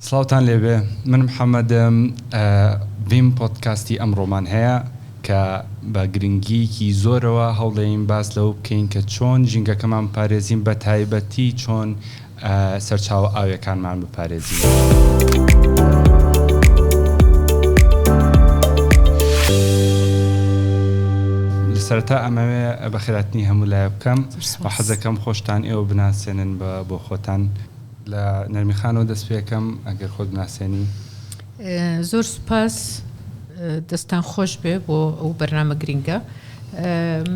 سڵاوتان لێبێ من محەمەدم ڤیم پۆدکاستی ئەمڕۆمان هەیە کە بە گرنگیەکی زۆرەوە هەوڵدەین باس لەوە بکەین کە چۆن ژینگەکەمان بپارێزین بە تایبەتی چۆن سەرچاوە ئاویەکانمان بپارێزین. لە سەرەتا ئەمەوێ بەخێراتنی هەموو لایە بکەم و حەزەکەم خۆشتان ئێوە بناسێنن بە بۆ خۆتان. لە نەرمی خانەوە دەست پێکەم ئەگەر خۆت بناسێنی. زۆر سوپاس دەستان خۆش بێ بۆ ئەو بەرنامە گرینگە.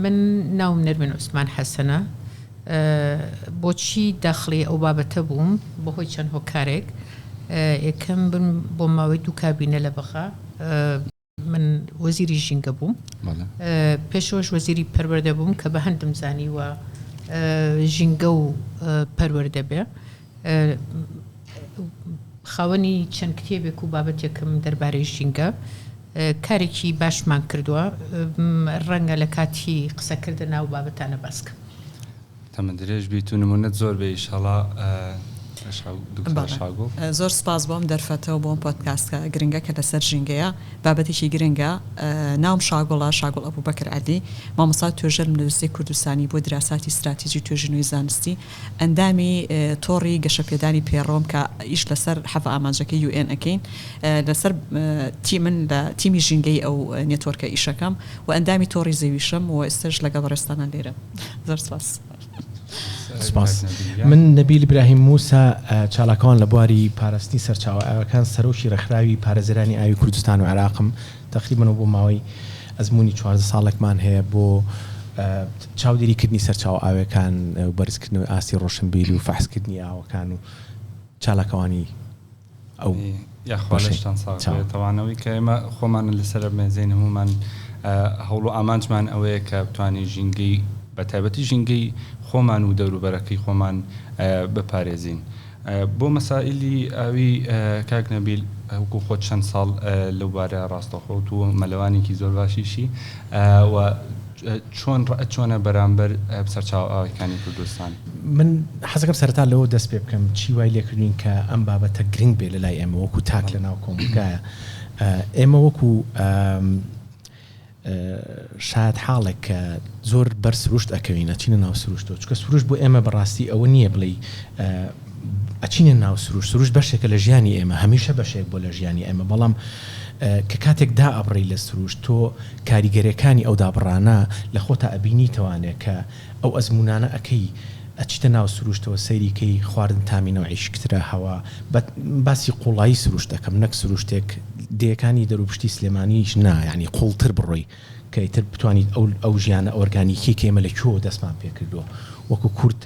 من ناوم نەرمین عوسمان حەسەنە. بۆچی داخڵی ئەو بابەتە بووم؟ بەهۆی چەند هۆکارێک. یەکەم بم بۆ ماوەی دوو کابینە لە بەغا من وەزیری ژینگە بووم. پێشەوەش وەزیری پەروەردە بووم کە بە هەندم زانیوە ژینگە و پەروەردە بێ. خاوەنی چەند کتێبێک و بابەتێکم دەربارەی ژینگە. کارێکی باشمان کردووە. ڕەنگە لە کاتی قسەکردن ئەو بابەتانە باس کەم. تەمەن درێژ بیت و نمونەت زۆر بێ ئیشەڵا دکتۆر شاگوڵ. زۆر سپاس بۆ ئەم دەرفەتە و بۆ ئەم پۆدکاستە گرنگە کە لەسەر ژینگەیە، بابەتێکی گرنگە. ناوم شاگوڵە، شاگوڵ ئەبوبەکر عەلی، مامۆستا و توێژەرم لە دەستەی کوردستانی بۆ دیراساتی ستراتیجی و توێژینەوەی زانستی، ئەندامی تۆڕی گەشەپێدانی پەیڕەوم کە ئیش لەسەر حەڤ ئامانجەکەی UN ئەکەین لەسەر تیمن لە تیمی ژینگەی ئەو network ە ئیشەکەم و ئەندامی تۆڕی زەویشم و ئێستاش لەگەڵ بەڕێزتانان لێرەم. زۆر سپاس. سپاس. من نەبیل ئیبراهیم موسا، چالاکوان لە بواری پاراستنی سەرچاوە ئاوەکان، سەرۆکی ڕێکخراوی پارێزەرانی ئاوی کوردستان و عێراقم. تەقریبەن و بۆ ماوەی ئەزموونی 14 ساڵێکمان هەیە بۆ چاودێریکردنی سەرچاوە ئاوێکان و بەرزکردنەوەی ئاستی ڕۆشنبیری و فەحسکردنی ئاوەکان و چالاکوانی ئەو یاخوا لەشتان ساغ بێت. تەوان ئەوەی کە ئێمە خۆمانە لەسەر مێزەین هەموومان هەوڵ و ئامانجمان ئەوەیە کە بتوانین ژینگەی بە تایبەتی ژینگەی خۆمان و دەوروبەرەکەی خۆمان بپارێزین. بۆ مەسائیلی ئاوی کاک نەبیل وەکو خۆت چەند ساڵ لەو بارە ڕاستەوخۆت و مەلەوانێکی زۆر باشیشی و چۆن ڕەئت چۆنە بەرامبەر سەرچاوە ئاویەکانی کوردستان؟ من حەزەکەم سەرەتا لەوە دەست پێ بکەم چی وای لێکردوین کە ئەم بابەتە گرنگ بێ لەلای ئێمە وەکو تاک لە ناو کۆمەڵگایە ئێمە وەکو شایەت حاڵێک کە زۆر بەر سروشت ئەکەوین ئەچینە ناو سروشتەوە چونکە سروشت بۆ ئێمە بەڕاستی ئەوە نییە بڵێی ئەچینە ناو سروشت سروشت بەشێکە لە ژیانی ئێمە هەمیشە بەشێک بۆ لە ژیانی ئێمە بەڵام کە کاتێک دائەبڕی لە سروشت تۆ کاریگەرەکانی ئەو دابڕانە لە خۆتا ئەبینیتەوانێ کە ئەو ئەزموونانە ئەکەی ئەچیتە ناو سروشتەوە سەیری کەی خواردن تامی نەوعی شکترە هەوا بە باسی قوڵایی سروشت ئەکەم نەک سروشتێک دێیەکانی دەروپشتی سلێمانیش نا یانی قوڵتر بڕۆی کە ئیتر بتوانیت ئەو ئەو ژیانە ئۆرگانیکیەی کە ئێمە لە کوێوە دەستمان پێکردووە وەکو کورد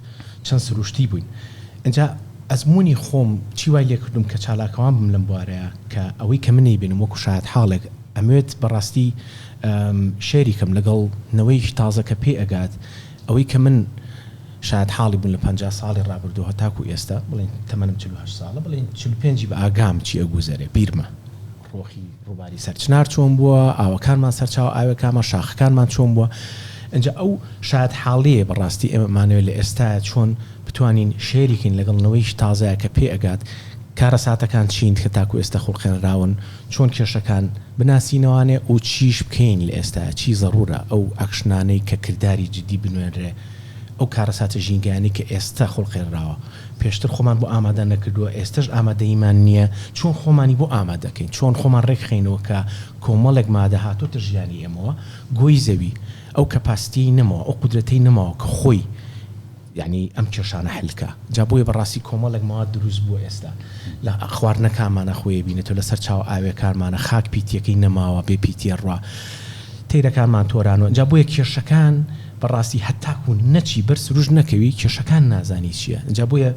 چەند سروشتی بووین ئینجا ئەزموونی خۆم چی وای لێکردووم کە چالاکوان بم لەم بوارەیا کە ئەوەی کە من ئەیبینم وەکو شایەتحاڵێک ئەمەوێت بەڕاستی شێری کەم لەگەڵ نەوەیەکی تازە کە پێی ئەگات ئەوەی کە من شایەت حاڵی بوون لە 50 ساڵی ڕابردوو هەتاکو ئێستا بڵێن تەمەنم 48 ساڵە بڵێن 45 بە ئاگام چی ئەگوزەرێ بیرمە ڕۆخی ڕووباری سەرچنار چۆن بووە ئاوەکانمان سەرچاوە ئاوەکانمان شاخەکانمان چۆن بووە ئینجا ئەو شایەت حاڵیە بەڕاستی ئێمەمانەوێت لە ئێستایا چۆن بتوانین شێری کەین لەگەڵ نەوەیەکی تازەیا کە پێ ئەگات کارەساتەکان چین کە تاکو ئێستا خوڵقێنراون چۆن کێشەکان بناسینەوانێ و چیش بکەین لە ئێستایا چی زەڕورە ئەو ئەکشنانەی کە کرداری جدی بنوێنرێ ئەو کارەساتە ژینگەیانەی کە ئێستا خوڵقێنراوە پێشتر خۆمان بۆ ئامادە نەکردووە ئێستەش ئامادەییمان نییە چۆن خۆمانی بۆ ئامادەکەین چۆن خۆمان ڕێکخەینەوە کە کۆمەڵێک مادە هاتۆتە ژیانی ئێمەوە گۆی زەوی ئەو capacity یەی نەماوە ئەو قودرەتەی نەماوە کە خۆی یانی ئەم کێشانە حل کا جا بۆیە بەڕاستی کۆمەڵێک مەواد دروست بووە ئێستا لە خواردنەکانمانا خۆی ئەبینێتەوە لە سەرچاوە ئاوێکانمانا خاک پیتیەکەی نەماوە بێ پیتیە ڕوا تەیرەکانمان تۆرانوە جا بۆیە کێشەکان بەڕاستی هەتاکو نەچی بەر سروشت نەکەوی کێشەکان نازانی چیە جا بۆیە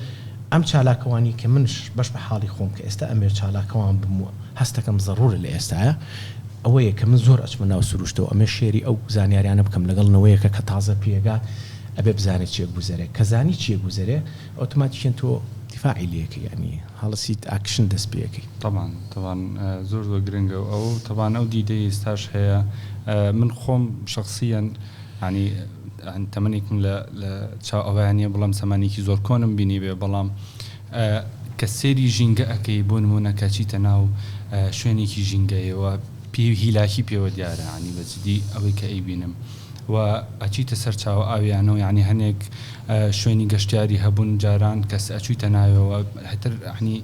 ئەم چالاکەوانی کە منش بەش بە حاڵی خۆم کە ئێستا ئەمەوێت چالاکەوان بم و هەستەکەم زەڕورە لە ئێستایا ئەوەیە کە من زۆر ئەچمە ناو سروشتەوە ئەمێ share ی ئەو زانیاریانە بکەم لەگەڵ نەوەیەکە کە تازە پێگات ئەبێ بزانێ چی ئەگوزەرێ کە زانی چی ئەگوزەرێ ئۆتۆماتیکیەن تۆ دیفاعی لێ ئەکەی یانی هەڵسیت ئاکشن دەست پێ ئەکەی. تەبان تەبان زۆر زۆر گرنگە و ئەوە تەبان ئەو دیدەی ئێستاش هەیە من خۆم شەخسیەن یانی تەمەنێکم لە لە چاو ئەوەیان نیە بڵێم زەمەنێکی زۆر کۆنم بینیبێ بەڵام. کە سەیری ژینگە ئەکەی بۆ نموونە کە چیتە ناو شوێنێکی ژینگەیەوە پێ هیلاکی پێوە دیارە یانی بە جدی ئەوەی کە ئەیبینم و ئەچیتە سەر چاوە ئاویانەوە یانی هەنێک شوێنی گەشتیاری هەبوون جاران کەس ئەچویتە ناوێوە هەتر یانی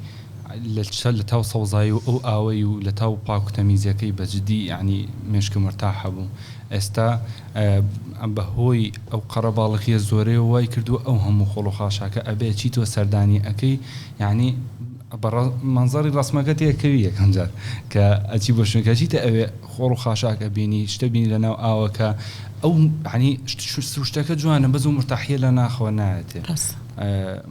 لە تاو سەوزایی و ئەو ئاوەی و لە تاو پاک و تەمیزیەکەی بە جدی یانی مێشکم مورتاح هەبوو ئێستا بە هۆی ئەو قەڕەباڵغیە زۆرەیەوە وای کردووە ئەو هەموو خۆڵ و خاشاکە ئەبێ چیتۆ سەردانی ئەکەی یانی بە مەنزەری ڕەسمەکە تێکەوی یەکەم جار کە ئەچی بۆ شوێن کە چیتە ئەوێ خۆڵ و خاشاک ئەبینی شتە بینی لە ناو ئاوەکە ئەو ینی سروشتەکە جوانە بەس و مرتاحیە لە ناخەوە نایەتێ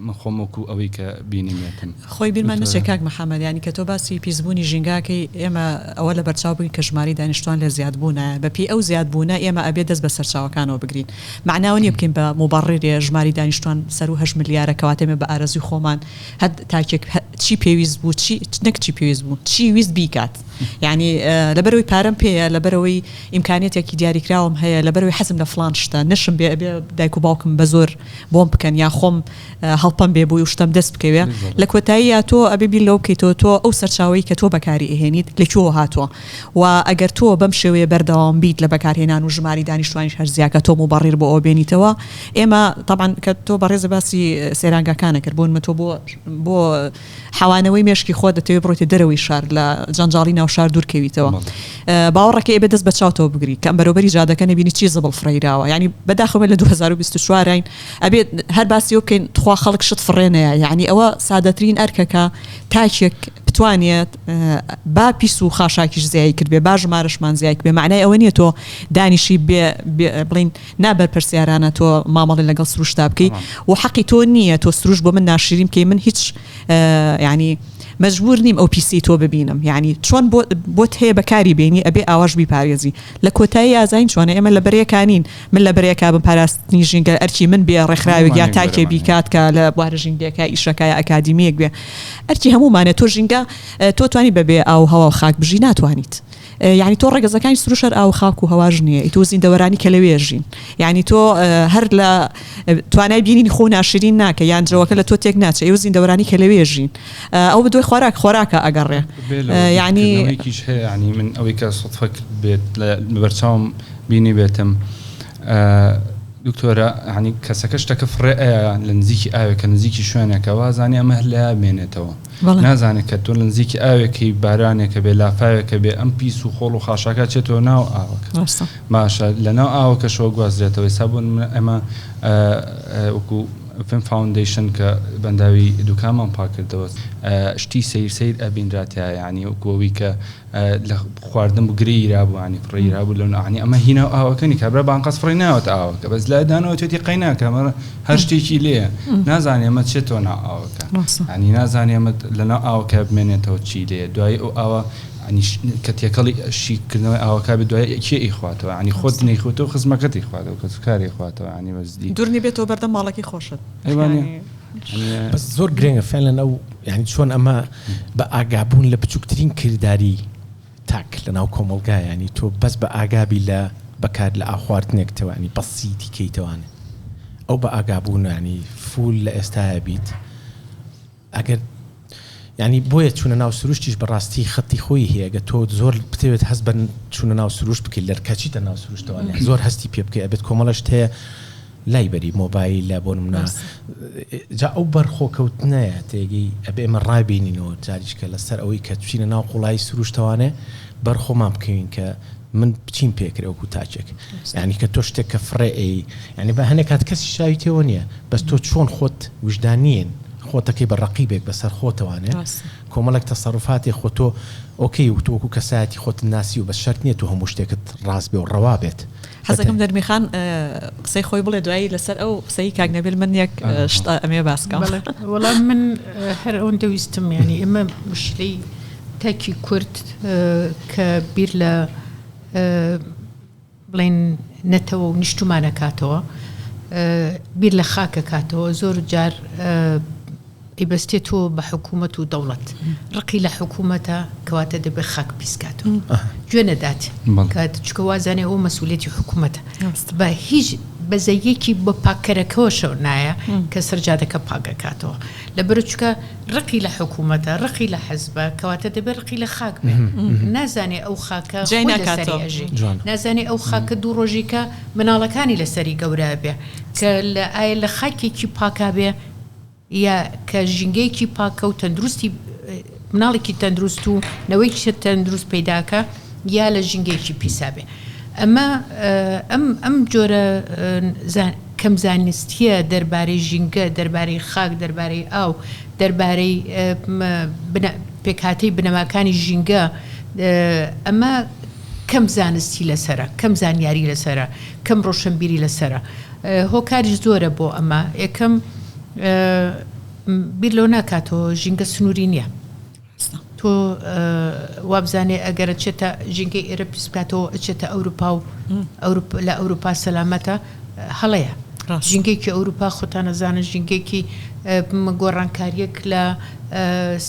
من خۆم وەکو ئەوەی کە بینیمێتم. خۆی بیرمان نەچێ کاک محەمەد یانی کە تۆ باسی پیسبوونی ژینگە ئەکەی ئێمە ئەوە لەبەرچاو بگرین کە ژمارەی دانیشتوان لە زیادبوونایە بە پێی ئەو زیادبوونە ئێمە ئەبێ دەست بە سەرچاوەکانەوە بگرین مەعنا ئەوە نیە بکەین بە موبەڕیرێ ژمارەی دانیشتوان سەروو هەشت ملیارە کەواتە ئێمە بە ئارەزووی خۆمان هەر تاکێک چی پێویست بوو چی نەک چی پێویست بوو چی ویست بیکات یانی لەبەرەوەی پارەم پێیە لەبەرەوەی ئیمکانیەتێکی دیاریکراوم هەیە لەبەرەوەی حەزم لە فڵان شتە نەشم بێ ئەبێ دایک و باوکم بە زۆر بۆم بکەن یا خۆم هەڵپەم بێ بۆی و شتەم دەست بکەوێ لە کۆتاییا تۆ ئەبێ بیر لەوە بکەیتەوە تۆ ئەو سەرچاوەی کە تۆ بەکاری ئەهێنیت لە کوێوە هاتووە و ئەگەر تۆ بەم شێوەیە بەردەوام بیت لە بەکارهێنان و ژماری دانیشتوانیش هەر زیاکە تۆ موبەڕیر بۆ ئەوە بێنیتەوە ئێمە تەبعەن کە تۆ بەڕێزە باسی سەیرانگاکانە کرد بۆ نمە تۆ بۆ بۆ حەوانەوەی مێشکی خۆت دەتەوێ بڕۆیتە دەرەوەی شار لە جەنجاڵی ناو شار دوور کەویتەوە باوەڕەکەی ئەبێ دەست بە چاوتەوە بگری کە ئەم بەرەوبەری جادەکە نەبینی چی زبڵ فڕێیراوە یعنی بەداخەوە لە 2024 ین ئەبێ هەر باسی ئەوە بکەین تخوا خەڵک شت فڕێ نەیا یعنی ئەوە سادەترین ئەرکە کە تاکێک بتوانێت با پیس و خاشاکیش زیای کردبێ با ژمارەشمان زیای بێ معنای ئەوە نییە تۆ دانیشی بێ بڵین نابەرپرسیارانە تۆ مامەڵە لەگەڵ سروشتا بکەی و حەقی تۆ نییە تۆ سروش بۆ من ناشرین بکەی من هیچ یعنی مەجبور نیم ئەو پیسی تۆ ببینم یعنی چۆن بۆت هەیە بەکاری بێنی ئەبێ ئاواش بیپارێزی لە کۆتایی ئازین چۆنە ئێمە لە بەرەیەکانین من لە بەرەیەکا بم پاراستنی ژینگە ئەرکی من بێ ڕێکخراوێک یا تاکێ بیکات کە لە بوارە ژینگەکە ئیشەکە یا ئەکادیمیەک بێ ئەرکی هەموومانە تۆ ژینگە تۆ توانی بەبێ ئاو هەوا و خاک بژی ناتوانیت یانی تۆ ڕەگەزەکانی سروش هەر ئاو و خاک و هەواش نییە ئی تۆ زیندەوەرانی کە لەوێ ژین یانی تۆ هەر لە توانای بینینی خۆ ناشرین ناکە یان جەوەکە لە تۆ تێک ناچێ ئێوە زیندەوەرانی کە لەوێ ژین ئەو بە دوای خۆراک خۆراکە ئەگەڕێ یانی یکیش هەیە ینی من ئەوەی کە سوتفە بێت لە بەرچاوم بینی بێتم دکتۆرە ینی کەسەکە شتەکە فڕێ ئەیا لە نزیکی ئاوێکە نزیکی شوێنێکە وازانی ئەمە هەر لە بێنێتەوە نازانێت کە تۆ لە نزیکی ئاوێکی بارانێکە بێ لافاوێکە بێ ئەم پیس و خۆڵ و خاشاکە چێتەوە ناو ئاوەکە باشە لە ناو ئاوەکەشەوە گوازرێتەوە ئێستا بۆ نمونە ئێمە وەکو فم فاوندەیشن کە بەنداوی دوکانمان پاکردەوە شتی سەیر سەیر ئەبینرا تیا یعنی وەکو ئەوەی کە لە خواردن بوو گرێ ئیرا بوو ینی فڕێ ئیرا بوو لەو عنی ئەمە هینا ئاوەکە نی کابرا بانقەس فڕێ ناوەتە ئاوەکە بەس لای دانەوە توێتی قەی ناکە ئەمە هەر شتێکی لێیە نازانێ ئەمە چێتەوە ناو ئاوەکە ینی نازانێ ئەمە لەناو ئاوەکە بمێنێتەوە چی لێیە دوایی ئەو ئاوە ینی کە تێکەڵی شیکردنەوەی ئاوەکە بێ دوای کێ ئەیخواتەوە ینی خۆت نەیخۆتەوە خزمەکەت ئەیخواتەوە کەسوکاری ئەیخواتەوە ینی بەس دی دوور نی بێتەوە بەردەم ماڵەکەی خۆشت ئەی وانیە؟ بەس زۆر گرنگە فعلا ئەو یعنی چۆن ئەمە بە ئاگابوون لە بچووکترین کرداری تاک لە ناو کۆمەڵگا یعنی تۆ بەس بە ئاگابی لە بەکار لە ئاوخواردنێک تەوانی بەسیتی کەیتەوانێ ئەو بە ئاگابوون ینی فول لە ئێستاە بیت ئەگەر یانی بۆیە چوونە ناو سروشتیش بەڕاستی خەتی خۆی هەیە گە تۆ زۆر بتەوێت هەست بە چوونە ناو سروشت بکەیت لەر کەچیتە ناو سروشتەوە زۆر هەستی پێ بکەی ئەبێت کۆمەڵە شت هەیە لای بەری مۆبایل لە بۆ نمونە جا ئەو بەرخۆکەوتنەیە تێگەی ئەبێ ئێمە ڕابینینەوە جاریشکە لەسەر ئەوەی کە بچینە ناو قوڵایی سروشتەوانێ بەر خۆمان بکەوین کە من بچین پێکرێ وەکو تاکێک یعنی کە تۆ شتێک کە فڕێ ئەی یعنی بە هەنێک کات کەسی چاوی تێوە نییە بەس تۆ چۆن خۆت ویژدانیین خۆتەکەی بە ڕەقیبێک بەسەر خۆتەوانێ کۆمەڵێک تەسەروفاتێ خۆ تۆ ئۆکەی و تۆ وەکو کەسایەتی خۆتت ناسی و بەس شەرت نییە تۆ هەموو شتێکت ڕاست بێ و ڕەوا بێت. حەزەکەم نەرمی خان قسەی خۆی بڵێ دوایی لەسەر ئەو قسەی کاک نەبیل من یەک شت ئەمێ باس کەم. بەڵێ وەڵا من هەر ئەوەندە ویستم یانی ئێمە مشکلەی تاکی کورد کە بیر لە بڵێین نەتەوە و نیشتمان ئەکاتەوە، بیر لە خاک ئەکاتەوە، زۆر جار ئەیبەستێتەوە بە حکوومەت و دەوڵەت، ڕقی لە حکوومەتە کەواتە دەبێ خاک پیس کاتەوە، گوێ نەدات کات چونکە وازانێ ئەوە مەسئولیەتی حکوومەتە، بە هیچ بەزەیەکی بە پاککەرەکەوەشەوە نایە کە سەرجادەکە پاک ئەکاتەوە لەبەرو چونکە ڕقی لە حکوومەتە ڕقی لە حزبە کەواتە دەبێ ڕقی لە خاک بێ نازانێ ئەو خاکە جیای خۆی لەسەری ناکاتەوە. ئەژی جوانە. نازانێ ئەو خاکە دوو ڕۆژیکە مناڵەکانی لەسەری گەورە ئەبێ کە لە ئایا لە خاکێکی پاکا بێ یا کە ژینگەیەکی پاکە و تەندروستی مناڵێکی تەندروست و نەوەیەکی تەندروست پەیداکا یا لە ژینگەیەکی پیسا بێ ئەمە ئەم ئەم جۆرە کەم زانستیە دەربارەی ژینگە دەربارەی خاک دەربارەی ئاو دەربارەی پێکهاتەی بنەماکانی ژینگە ئەمە کەم زانستی لەسەرە کەم زانیاری لەسەرە کەم ڕۆشنبیری لەسەرە هۆکاریش زۆرە بۆ ئەمە، یەکەم بیر لەوە ناکاتەوە ژینگە سنووری نییە، تۆ وابزانێ ئەگەر ئەچێتە ژینگەی ئێرە پیس بکاتەوە ئەچێتە ئەوروپا و لە ئەوروپا سەلامەتە هەڵەیە. ژینگەیەکی ئەوروپا خۆتان ئەزانن ژینگەیەکی گۆڕانکاریەک لە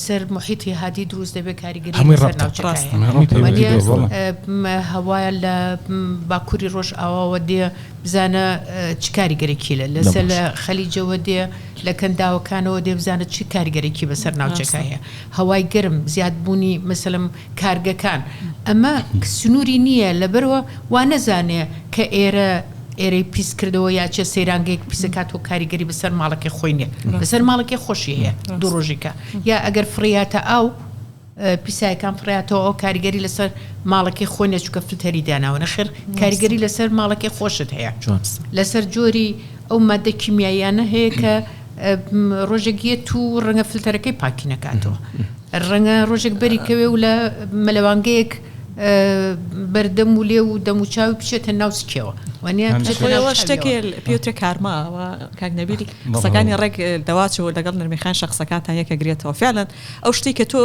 سەر محیطی هادی دروست دەبێت کاریگەری هەمووی لەسەر ڕەبتە ناوچەکە ڕاستە. هەیە. هەمووی پەیوەندی وانیە بەیەکەوە بەڵێ. هەوا لە باکووری ڕۆژئاواوە دێ بزانە چ کاریگەرێکی لە لەسەر لە خەلیجەوە دێ لە کەنداوەکانەوە دێ بزانە چ کاریگەرێکی بەسەر ناوچەکە هەیە هەوای گەرم زیادبوونی مەسەلەن کارگەکان ئەمە سنووری نییە لەبەرەوە وا نەزانێ کە ئێرە ئێرەی پیس کردەوە یا چێ سەیرانگەیەک پیسەکات و کاریگەری بەسەر ماڵەکەی خۆی نییە بەسەر ماڵەکەی خۆشی هەیە دوو ڕۆژیکە یا ئەگەر فڕیاتە ئاو پیسایەکان فڕیاتەوە ئەو کاریگەری لەسەر ماڵەکەی خۆی نیە چونکە فلتەری داناوە نەخێر کاریگەری لەسەر ماڵەکەی خۆشت هەیە لەسەر جۆری ئەو مادە کیمیاییانە هەیە کە ڕۆژێک یەت و ڕەنگە فلتەرەکەی پاکی نەکاتەوە ڕەنگە ڕۆژێک بەری کەوێ و لە مەلەوانگەیەک بەردەم و لێو و دەموچاوی بچێتە ناو سکیەوە وانە بچێتە ناو خۆیەوە شتێک چاویەوە. پێوترێ کارما و کاک نەبیل قسەکانی ڕێک دەواچەوە لەگەڵ نەرمیخان شەخسەکانتان یەکەگرێتەوە فعلا ئەو شتەی کە تۆ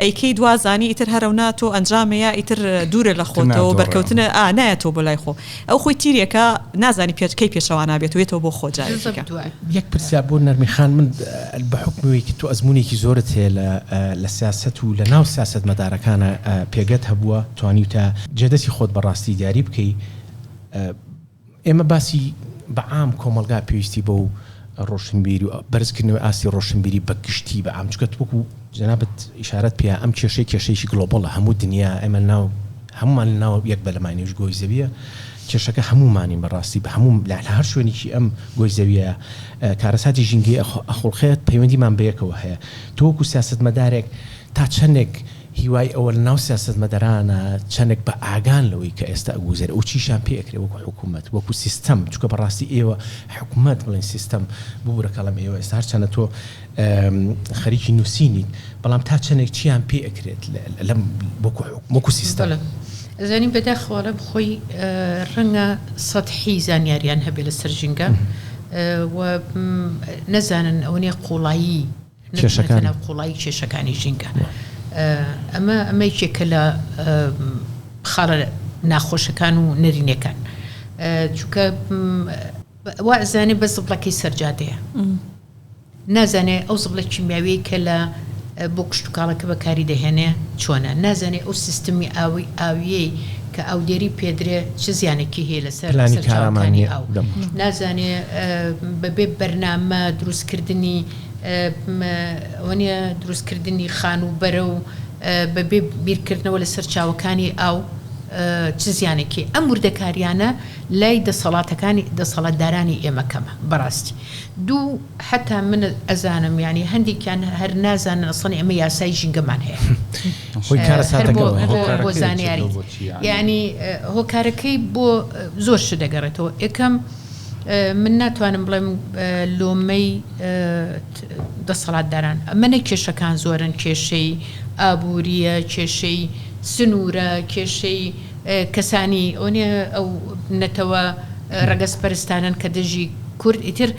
ئەیکەی دوازانی ئیتر هەرەونا تۆ ئەنجامە یا ئیتر دوورە لە خۆتەوە بەرکەوتنە ئا نایەتەوە بۆ لای خۆ ئەو خۆی تیرێکە نازانی پێ کەی پێچەوانە بێت و یەتەوە بۆ خۆ جارێکیکە. یەک پرسیار بۆ نەرمی خان من بە حوکمی کە تۆ ئەزموونێکی زۆرت هەیە لە لە سیاسەت و لە ناو سیاسەتمەدارەکانە پێگەت هەبووە توانیوتە جێدەستی خۆت بە ڕاستی دیاری بکەی ئێمە باسی بە عام کۆمەڵگا پێویستی بەو ڕۆشنبیری و بەرزکردنەوەی ئاستی ڕۆشنبیری بە گشتی بە عام چونکە وەکو جەنابت ئیشارەت پێیا ئەم کێشەی کێشەیەکی گڵۆبەڵە هەموو دنیا ئێمە ناو هەموومان لە ناو یەک بەلەماینەویش گۆی زەویە کێشەکە هەموومانین بەڕاستی بە هەموو لە هەر شوێنێکی ئەم گۆی زەویە کارەساتی ژینگەی ئەخوڵقێت پەیوەندیمان بەیەکەوە هەیە تۆ وەکو سیاسەتمەدارێک تا چەندێک هیوای ئەوە لە ناو سیاسەتمەدەرانە چەندێک بە ئاگان لەوەی کە ئێستا ئەگوزەرێ و چیشیان پێ ئەکرێ وەکو حکوومەت وەکو سیستەم چونکە بەڕاستی ئێوە حکوومەت بڵێن سیستەم ببورە کەڵم ئێوە ئێستا هەرچەندە تۆ خەریکی نووسینیت بەڵام تا چەندێک چیان پێ ئەکرێت لەم وەکو وەکو سیستەم؟ بەڵێ ئەزانی بەداخەوە ئەڵێم خۆی ڕەنگە سەتحی زانیاریان هەبێ لەسەر ژینگە و نەزانن ئەوەنیە قوڵایی نەچونەتە ناو قوڵایی کێشەکانی ژینگە. ئەمە ئەمە یەکێکە لە خاڵە ناخۆشەکان و نەرینەکان. چونکە وا ئەزانێ بەس زبڵەکەی سەر جادەیە. نازانێ ئەو زبڵە کیمیاویەی کە لە بۆ کشتوکاڵەکە بەکاری دەهێنێ چۆنە. نازانێ ئەو سیستمی ئاوی ئاویەی کە ئاودێری پێدرێ چ زیانێکی هەیە لەسەر پلانی کارامان سەرچاوەکانی نییە ئاو. دەم. نازانێ بەبێ بەرنامە دروستکردنی ئەوەنیە دروستکردنی خانووبەرە و بەبێ بیرکردنەوە لە سەرچاوەکانی ئاو چ زیانێکی ئەم وردەکاریانە لای دەسەڵاتەکانی دەسەڵاتدارانی ئێمە کەمە بەڕاستی دوو حتا من ئەزانم یعنی هەندێکیان هەر نازانن ئەسڵەن ئێمە یاسای ژینگەمان هەیە خۆی هەر کارەساتەکە بۆ وایە. بۆ زانیاری یعنی هۆکارەکەی بۆ زۆر شت دەگەڕێتەوە یەکەم من ناتوانم بڵێم لۆمەی دەسەڵاتداران ئەمە نە کێشەکان زۆرن کێشەی ئابووریە کێشەی سنوورە کێشەی کەسانی ئەوە ئەو نەتەوە ڕەگەزپەرستانن کە دژی کورد ئیتر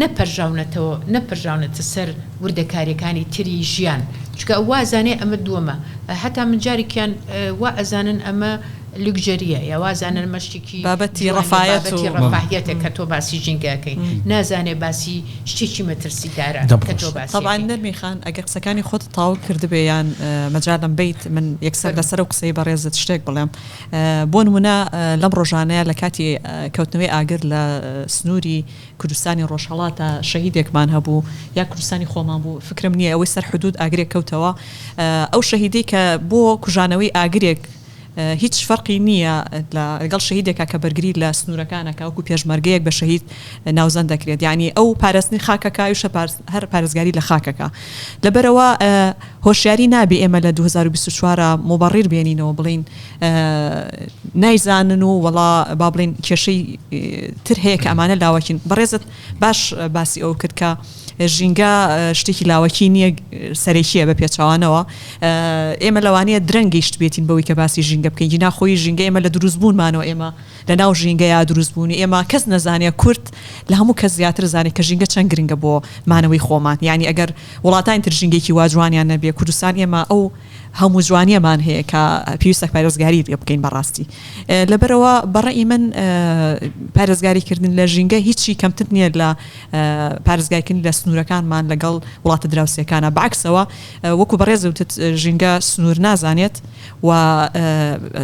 نەپەرژاونەتەوە نەپەرژاونەتە سەر وردەکاریەکانی تری ژیان چونکە ئەو وازانێ ئەمە دووەمە هەتا من جارێکیان وا ئەزانن ئەمە luxury یە یا وازانن ئەمە شتێکی بابەتی جوانە ڕەفایەت و بابەتی ڕەفاهیەتە کە تۆ باسی ژینگە ئەکەی نازانێ باسی شتێکی مەترسیدارە دەم کە خۆش. تۆ باسی تەبعەن ئەکەی. نەرمی خان ئەگەر قسەکانی خۆتت تەواو کردبێ یان مەجالم بەیت من یەکسەر فەرموو. لەسەر ئەو قسەی بەڕێزت شتێک بڵێم بۆ نمونە لەم ڕۆژانەیە لە کاتی کەوتنەوەی ئاگر لە سنووری کوردستانی ڕۆژهەڵاتە شەهیدێکمان هەبوو یا کوردستانی خۆمان بوو فکرم نییە ئەوەی سەر حدود ئاگرێک کەوتەوە ئەو شەهیدەی کە بۆ کوژانەوەی ئاگرێک هیچ فەرقی نییە لەگەڵ شەهیدێکا کە بەرگری لە سنوورەکان ئەکا وەکو پێشمەرگەیەک بە شەهید ناوزەند دەکرێت یانی ئەو پاراستنی خاکەکە ئەویش هەر پارێزگاری لە خاکەکە لەبەرئەوە هۆشیاری نابێ ئێمە لە 2024 موبەڕیر بێنینەوە بڵێین نایزانن و وەڵا با بڵێین کێشەی تر هەیە کە ئەمانە لاوەکین بەڕێزت باش باسی ئەو کرد کە ژینگە شتێکی لاوەکی نییە سەرەکیە بە پێچەوانەوە ئێمە لەوانەیە درەنگ گەیشتبێتین بەوەی کە باسی ژینگە بکەین گینا خۆی ژینگە ئێمە لە دروستبوونمانەوە ئێمە لە ناو ژینگەیا دروست بوون ئێمە کەس نەزانێ کورد لە هەموو کەس زیاتر زانێ کە ژینگە چەند گرنگە بۆ مانەوەی خۆمان یانی ئەگەر وڵاتانی تر ژینگەیەکی وا جوانیان نەبێ کوردستان ئێمە ئەو هەموو جوانیەمان هەیە کە پێویستە پارێزگاری لێ بکەین بەڕاستی لەبەرەوە بەڕەئی من پارێزگاری کردن لە ژینگە هیچی کەمتر نییە لە پارێزگاریکردن لە سنوورەکانمان لەگەڵ وڵاتە دراوسێکانە بەعکسەوە وەکو بەڕێز وتت ژینگە سنوور نازانێت و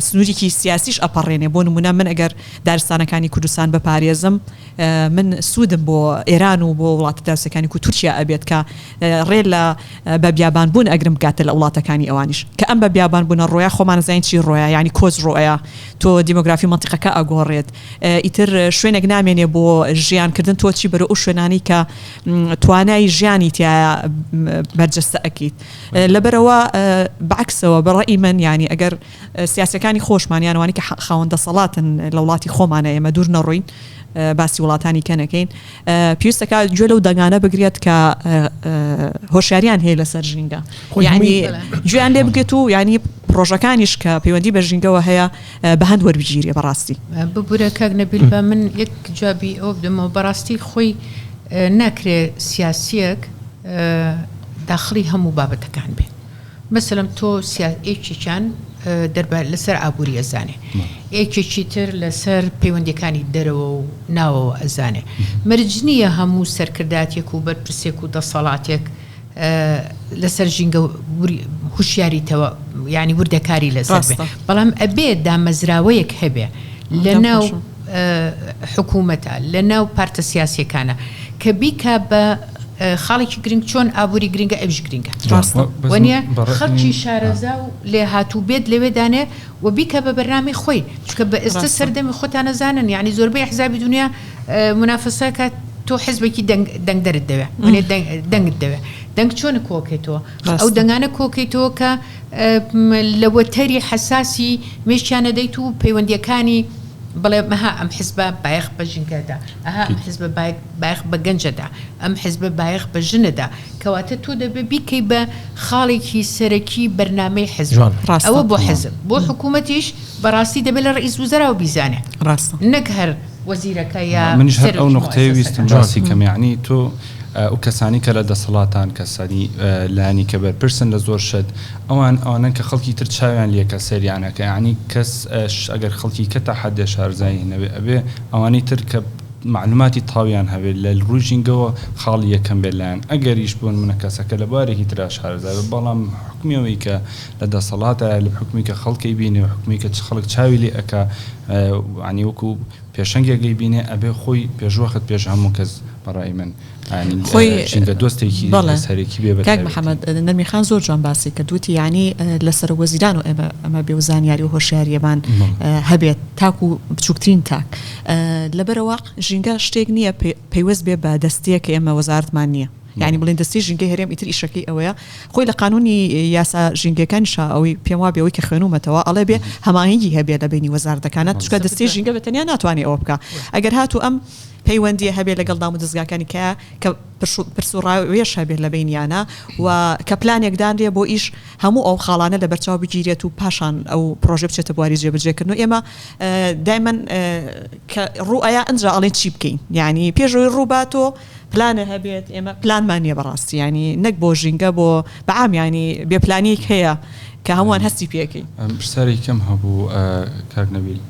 سنوورێکی سیاسیش ئەپەڕێنێ بۆ نمونە من ئەگەر دارستانەکانی کوردستان بپارێزم من سوودم بۆ ئێران و بۆ وڵاتە دراوسێکانی کو تورکیا ئەبێت کە ڕێ لە بە بیابان بوون ئەگرم بگاتە لە وڵاتەکانی ئەوانیش کە ئەم بە بیابان بوونە ڕۆیا خۆمان ئەزانین چی ڕۆیا یانی کۆچ ڕۆیا تۆ دیمۆگرافی مەنتیقەکە ئەگۆڕێت ئیتر شوێنێک نامێنێ بۆ ژیان کردن تۆ چی بەرەو ئەو شوێنانەی کە توانای ژیانی تیایە بەرجەستە ئەکەیت لەبەرەوە بەعکسەوە بە ڕەئی من یانی ئەگەر سیاسەکانی خۆشمان یان وانی کە خاوەن دەسەڵاتن لە وڵاتی خۆمانە ئێمە دوور نەڕۆین باسی وڵاتانی کە نەکەین پێویستەکە گوێ لەو دەنگانە بگرێت کە هۆشیاریان هەیە لەسەر ژینگە یعنی گوێیان لێ بگێت و ینی پرۆژەکانیش کە پەیوەندی بە ژینگەوە هەیە بە هەند وەربگیرێ بەڕاستی. ببورە کاک نەبیل با من یەک جوابی ئەوە بدەمەوە بەڕاستی خۆی ناکرێ سیاسیەک داخڵی هەموو بابەتەکان بێ مەسەلەن تۆ سیا یەکێکیان دەربار لەسەر ئابووری ئەزانێ یەکێکی تر لەسەر پەیوەندیەکانی دەرەوە و ناوەوە ئەزانێ مەرج نییە هەموو سەرکرداتێک و بەرپرسێک و دەسەڵاتێک لەسەر ژینگە هوشیاری تەوە یانی وردەکاری لەسەر بێ بەڵام ئەبێ دامەزراوەیەک هەبێ لە ناو حکوومەتە لە ناو پارتە سیاسیەکانە کە بیکا بە خاڵێکی گرنگ چۆن ئابووری گرنگە ئەویش گرنگە وەنیە خەڵکی شارەزا و لێهاتوو بێت لەوێ دانێ و بیکا بە بەرنامەی خۆی چونکە بە ئێستا سەردەمی خۆتان ئەزانن یانی زۆربەی ئەحزابی دونیا مونافەسە کە تۆ حزبێکی دەنگ دەنگدەرت دەوێ وەنیە دەنگ دەنگت دەوێ دەنگ چۆن کۆکەیتەوە ئەو دەنگانە کۆکەیتەوە کە لە وەتەری حەساسی مێشکیان ئەدەیت و پەیوەندیەکانی بڵێ ئەها ئەم حزبە بایەخ بە ژینگە دا، ئەها ئەم حزبە بایەخ بە گەنجە دا، ئەم حزبە بایەخ بە ژنە دا، کەواتە تۆ دەبێ بیکەی بە خاڵێکی سەرەکی بەرنامەی حزب. ئەوە بۆ حزب، بۆ حکوومەتیش بەڕاستی دەبێ لە ڕەئیس وزەراوە بیزانێ، نەک هەر وەزیرەکە یا منیش هەر ئەو سەرۆکی نوقتەیە ویستم موئەسەسەکە. باسی کەم یەعنی تۆ ئەو کەسانەی کە لە دەسەڵاتان کەسانی لایەنی کە بەرپرسن لە زۆر شت ئەوان ئەوانەن کە خەڵکی تر چاویان لێ کە سەیریان ئەکا یەعنی کەس ئەگەر خەڵکی کە تا حەدێ شارزایی نەبێ ئەبێ ئەوانەی تر کە مەعلوماتی تاویان هەبێ لە ڕووی ژینگەوە خاڵی یەکەم بێ لایان ئەگەریش بۆ نمونە کەسەکە لە بوارێکی ترا شارەزا بێ بەڵام حوکمی ئەوەی کە لە دەسەڵاتایە لە حوکمی کە خەڵک ئەیبینێ و حوکمی کە چ خەڵک چاوی لێ ئەکا یەعنی وەکوو پێشەنگێک ئەیبینێ ئەبێ خۆی پێشوەخت پێش هەموو کەس بە ڕای من یانی خۆی ژینگە دۆستێکی بەڵێ سەرەکی بێ بە کاک تایبەتی. محەمەد نەرمی خان زۆر جوان باسی کرد وتی یانی لە سەرۆک وەزیران و ئێمە ئەمە بێ و زانیاری و هۆشیاریەمان هەبێت تاکو بچووکترین تاک لەبەرئەوە ژینگە شتێک نییە پەیوەست بێ بە دەستەیەک کە ئێمە وەزارەتمان نییە یانی بڵێن دەستەی ژینگەی هەرێم ئیتر ئیشەکەی ئەوەیە خۆی لە قانونی یاسا ژینگەکانیشا ئەوەی پێم وابێ ئەوەی کە خوێنومەتەوە ئەڵێ بێ هەماهەنگی هەبێ لە بەینی وەزارەتەکانە چونکە دەستەی ژینگە بە تەنیا ناتوانێ ئەوە بکا ئەگەر هاتوو ئەم پەیوەندیە هەبێ لەگەڵ دامودەزگاکانی کە کە پرس و ڕاوێژ هەبێ لە بەینیانە و کە پلانێک دانرێ بۆ ئیش هەموو ئەو خاڵانە لەبەرچاو بگیرێت و پاشان ئەو پڕۆژە بچێتە بواری جێبەجێکردن و ئێمە دایمەن کە ڕوو ئەیا ئەنجا ئەڵێن چی بکەین یعنی پێش ئەوەی ڕوو با تۆ پلانە هەبێت ئێمە پلانمان نییە بەڕاستی ینی نەک بۆ ژینگە بۆ بەعام ینی بێ پلانیەک هەیە. کە هەمووان هەستی پێکەین. پرسیارێکی کەم هەبوو کاک نەبیل،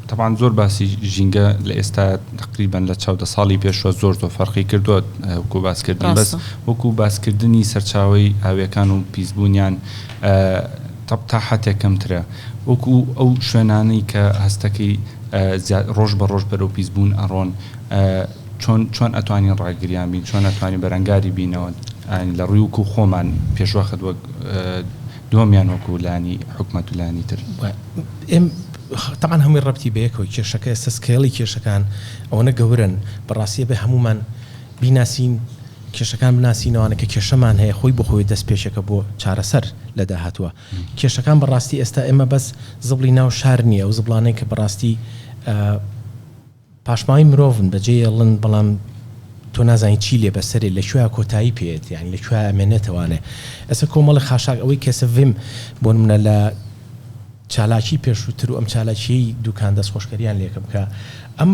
تەبعەن زۆر باسی ژینگە لە ئێستا تەقریبەن لە چاو دە ساڵی پێشوە زۆر زۆر فەرقی کردووە وەکو باسکردن بەس وەکو باسکردنی سەرچاوەی ئاویەکان و پیسبوونیان تا حەتێک کەمترە وەکو ئەو شوێنانەی کە هەستەکەی ڕۆژ بە ڕۆژ بەرەو پیسبوون ئەڕۆن چۆن چۆن ئەتوانین ڕاگریان بین چۆن ئەتوانین بەرەنگاری بینەوە لە ڕووی وەکو خۆمان پێشوەخت وەک دووەمیان وەکو لانی حکومەت و لانی تر. تەبعەن هەمووی ڕەبتی بەیەکەوە کێشەکە ئێستا scale ی کێشەکان ئەوەنە گەورەن بەڕاستی ئەبێ هەموومان بیناسین کێشەکان بناسینەوانە کە کێشەمان هەیە خۆی بۆ خۆی دەست پێشێکە بۆ چارەسەر لە داهاتووە کێشەکان بەڕاستی ئێستا ئێمە بەس زبڵی ناو شار نییە ئەو زبڵانەی کە بەڕاستی پاشماوەی مرۆڤن بەجێیەڵن بەڵام تۆ نازانی چی لێ بەسەرێ لە کوێیا کۆتایی پێیەت یانی لە کوێیا ئەمێنێتەوانێ ئێستا کۆمەڵێ خاشاک ئەوەی کە ئێستا ڤیم بۆ نمونە لە چالاکی پێشووتر و ئەم چالاکیەی دوکان دەستخۆشکەریان لێکەم کە ئەم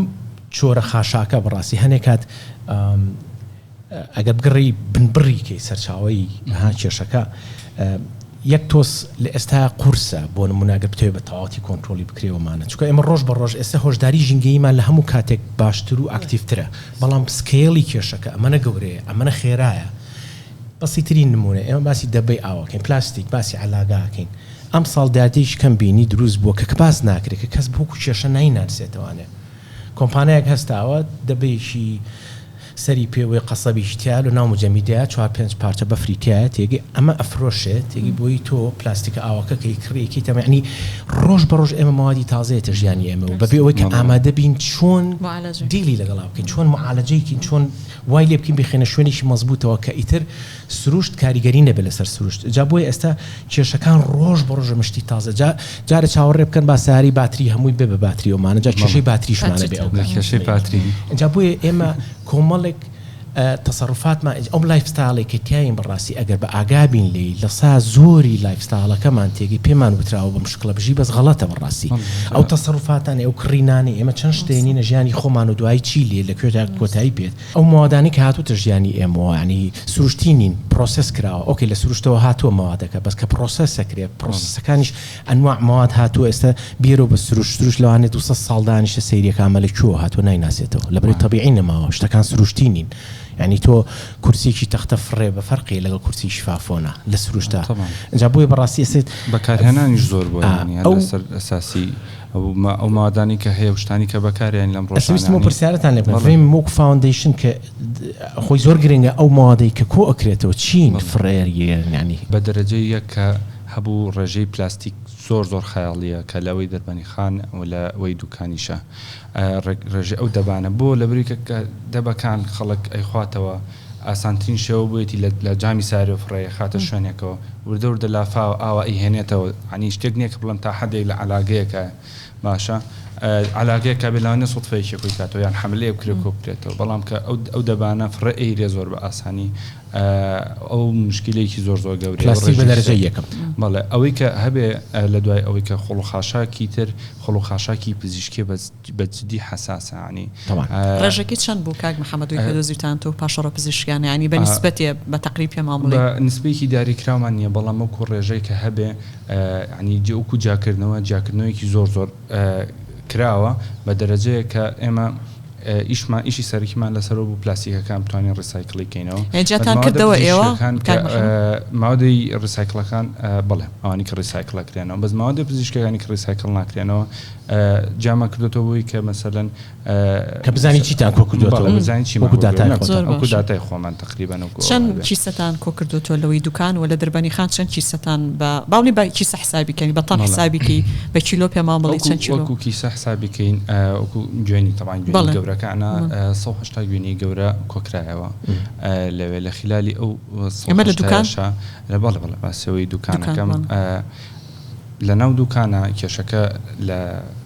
چۆرە خاشاکە بەڕاستی هەنێ کات ئەگەر بگەڕێی بنبڕی کەی سەرچاوەی ها کێشەکە یەک تۆز لە ئێستا قورسە بۆ نمونە گەر بتەوێت بە تەواوەتی کۆنترۆڵی بکرێ ومانە چونکە ئێمە ڕۆژ بە ڕۆژ ئێستا هۆشداری ژینگەییمان لە هەموو کاتێک باشتر و ئاکتیڤترە بەڵام scale ی کێشەکە ئەمەنە گەورەیە ئەمەنە خێرایە بەسیترین نمونە ئێمە باسی دەبەی ئاوەکەین پلاستیک باسی عەلاگاکەین ئەمساڵ دیاردەیەکی کەم بینی دروست بووە کە باس ناکرێت کە کەس وەکو کێشە نایناسێتەوانێ کۆمپانیایەک هەستاوە دەبەیەکی سەری پێوەی قەسەبیشی تیایە لە ناو مجەمیدەیە چوار پێنج پارچە بەفری تیایە تێگەی ئەمە ئەفرۆشێ تێگەی بۆی تۆ پلاستیکە ئاوەکە کە ئەیکڕی ئەیکەیتە یەعنی ڕۆژ بە ڕۆژ ئێمە مەوادی تازە یەتە ژیانی ئێمە و بەبێ ئەوەی کە ئامادە بین چۆن دیلی لەگەڵا بکەین چۆن معالەجەی کەین چۆن وای لێ بکەین بیخەینە شوێنێکی مەزبووتەوە کە ئیتر سروشت کاریگەری نەبێت لەسەر سروشت جا بۆیە ئێستا کێشەکان ڕۆژ بە ڕۆژە مشتی تازە جا جارێ چاوەڕێ بکەن با سەیارەی باتری هەمووی بێ بە باتری ئەومانە جا کێشەی باتریشمانە بێ ئەو کێشەی باتری جا بۆیە ئێمە کۆمەڵێک تەسەروفاتمان ئەو lifestyle ێک کە تیاین بەڕاستی ئەگەر بە ئاگا بین لێی لە سا زۆری lifestyle ەکەمان تێگەی پێمان وتراوە بەم شکڵە بژی بەس غەڵەتە بەڕاستی ئەو تەسەروفاتانەی ئەو کڕینانەی ئێمە چەند شتێنینە ژیانی خۆمان و دوایی چی لێ لە کوێدا کۆتایی پێت ئەو مەوادانەی کە هاتووتە ژیانی ئێمەوە یانی سروشتی نین process کراوە okay لە سروشتەوە هاتووە مەوادەکە بەس کە process ئەکرێ process ەکانیش ئەنواع مەواد هاتووە ئێستا بیرەوە بە سروشت سروشت لەوانەیە 200 ساڵ دانیشە سەیریەکە ئەمە لە کوێوە هاتووە نایناسێتەوە لەبەرئەوەی تەبیعی نەماوە شتەکان سروشتی نین یانی تۆ کورسیەکی تەختە فڕێ بە فەرقی لەگەڵ کورسی شفافۆنە لە سروشتا ئینجا بۆیە بەڕاستی ئێستا بەکارهێنانیش زۆر بووە یانی هەر لەسەر ئەساسی ئەو مادانەی کە هەیە و شتانی کە بەکاریان لەم ڕۆژانە. ئەستا ویستم ئەو پرسیارەتان لێ بکەم ڤیم وەک foundation کە خۆی زۆر گرنگە ئەو مەوادەی کە کۆ ئەکرێتەوە چین فڕێیان یانی. بە دەرەجەی یەک کە هەبوو ڕێژەی پلاستیک زۆر زۆر خەیاڵیە کە لە ئەوەی دەربەنی خان و لە ئەوەی دوکانیشە ڕێژەی ئەو دەبانە بۆ لەبری کە دەبەکان خەڵک ئەیخواتەوە ئاسانترین شێوە بۆیەتی لە جامی سارێ و فڕێ خاتە شوێنێکەوە وردە وردە لافاو ئاوا ئەیهێنێتەوە یانی شتێک نیە کە بڵێم تا حەدێک لە عەلاگەیەکە باشە عەلاگەیەکە بێ لەوانەیە سوتفەیەکی کۆی کاتەوە یان حەملەیە بکرێ کۆ بکرێتەوە بەڵام کە ئەو ئەو دەبانە فڕێ ئەیرێ زۆر بە ئاسانی ئەو مشکلەیەکی زۆر زۆر گەورەیە پلاستیک بە دەرەجەی یەکەم. بەڵێ ئەوەی کە هەبێ لە دوای ئەوەی کە خۆڵ و خاشاکی تر خۆڵ و خاشاکی پزیشکیە بە بە جدی حەساسە یانی. تەبعەن. ڕێژەکەی چەند بوو کاک محەمەد وی کە دۆزیوتانتەوە پاشەڕۆ پزیشکیانە یانی بە نیسبەتێ بە تەقریب پێمان بڵێی. بە نیسبەیەکی دیاریکراومان نیە بەڵام وەکو ڕێژەی کە هەبێ یانی وەکو جیاکردنەوە جیاکردنەوەیەکی زۆر زۆر کراوە بە دەرەجەیەک کە ئێمە ئیشمان ئیشی سەرەکیمان لەسەرەوە بوو پلاستیکەکان بتوانین recycle ی کەینەوە. یانی جیاتان کردەوە ئێوە کاک محەمەد؟ مادەی recycle ەکان بەڵێ ئەوانەی کە recycle ئەکرێنەوە بەس مادە پزیشکەکانی کە recycle ناکرێنەوە جیامان کردۆتەوە بۆی کە مەسەلەن کە بزانی چیتان کۆ کردۆتەوە بزانین چیمان وەکو داتای خۆتان وەکو داتای خۆمان تەقریبەن وەکو چەند کیسەتان کۆ کردۆتەوە لەوەی دوکان وە لە دەربەنی خان چەند کیسەتان بە با بڵێین بە کیسە حسابی کەین بە تەن حسابی کەی بە کیلۆ پێمان بڵێ چەند کیلۆ وەکو کیسە حسابی کەین وەکو گوێنی تەبعەن گوێنی گەورەکانە 180 گوێنی گەورە کۆکرایەوە لەوێ لە خلالی ئەو ئەمە لە دوکان لە بەڵێ بەڵێ باسەوەی دوکانەکەم لەناو دوکانە کێشەکە لە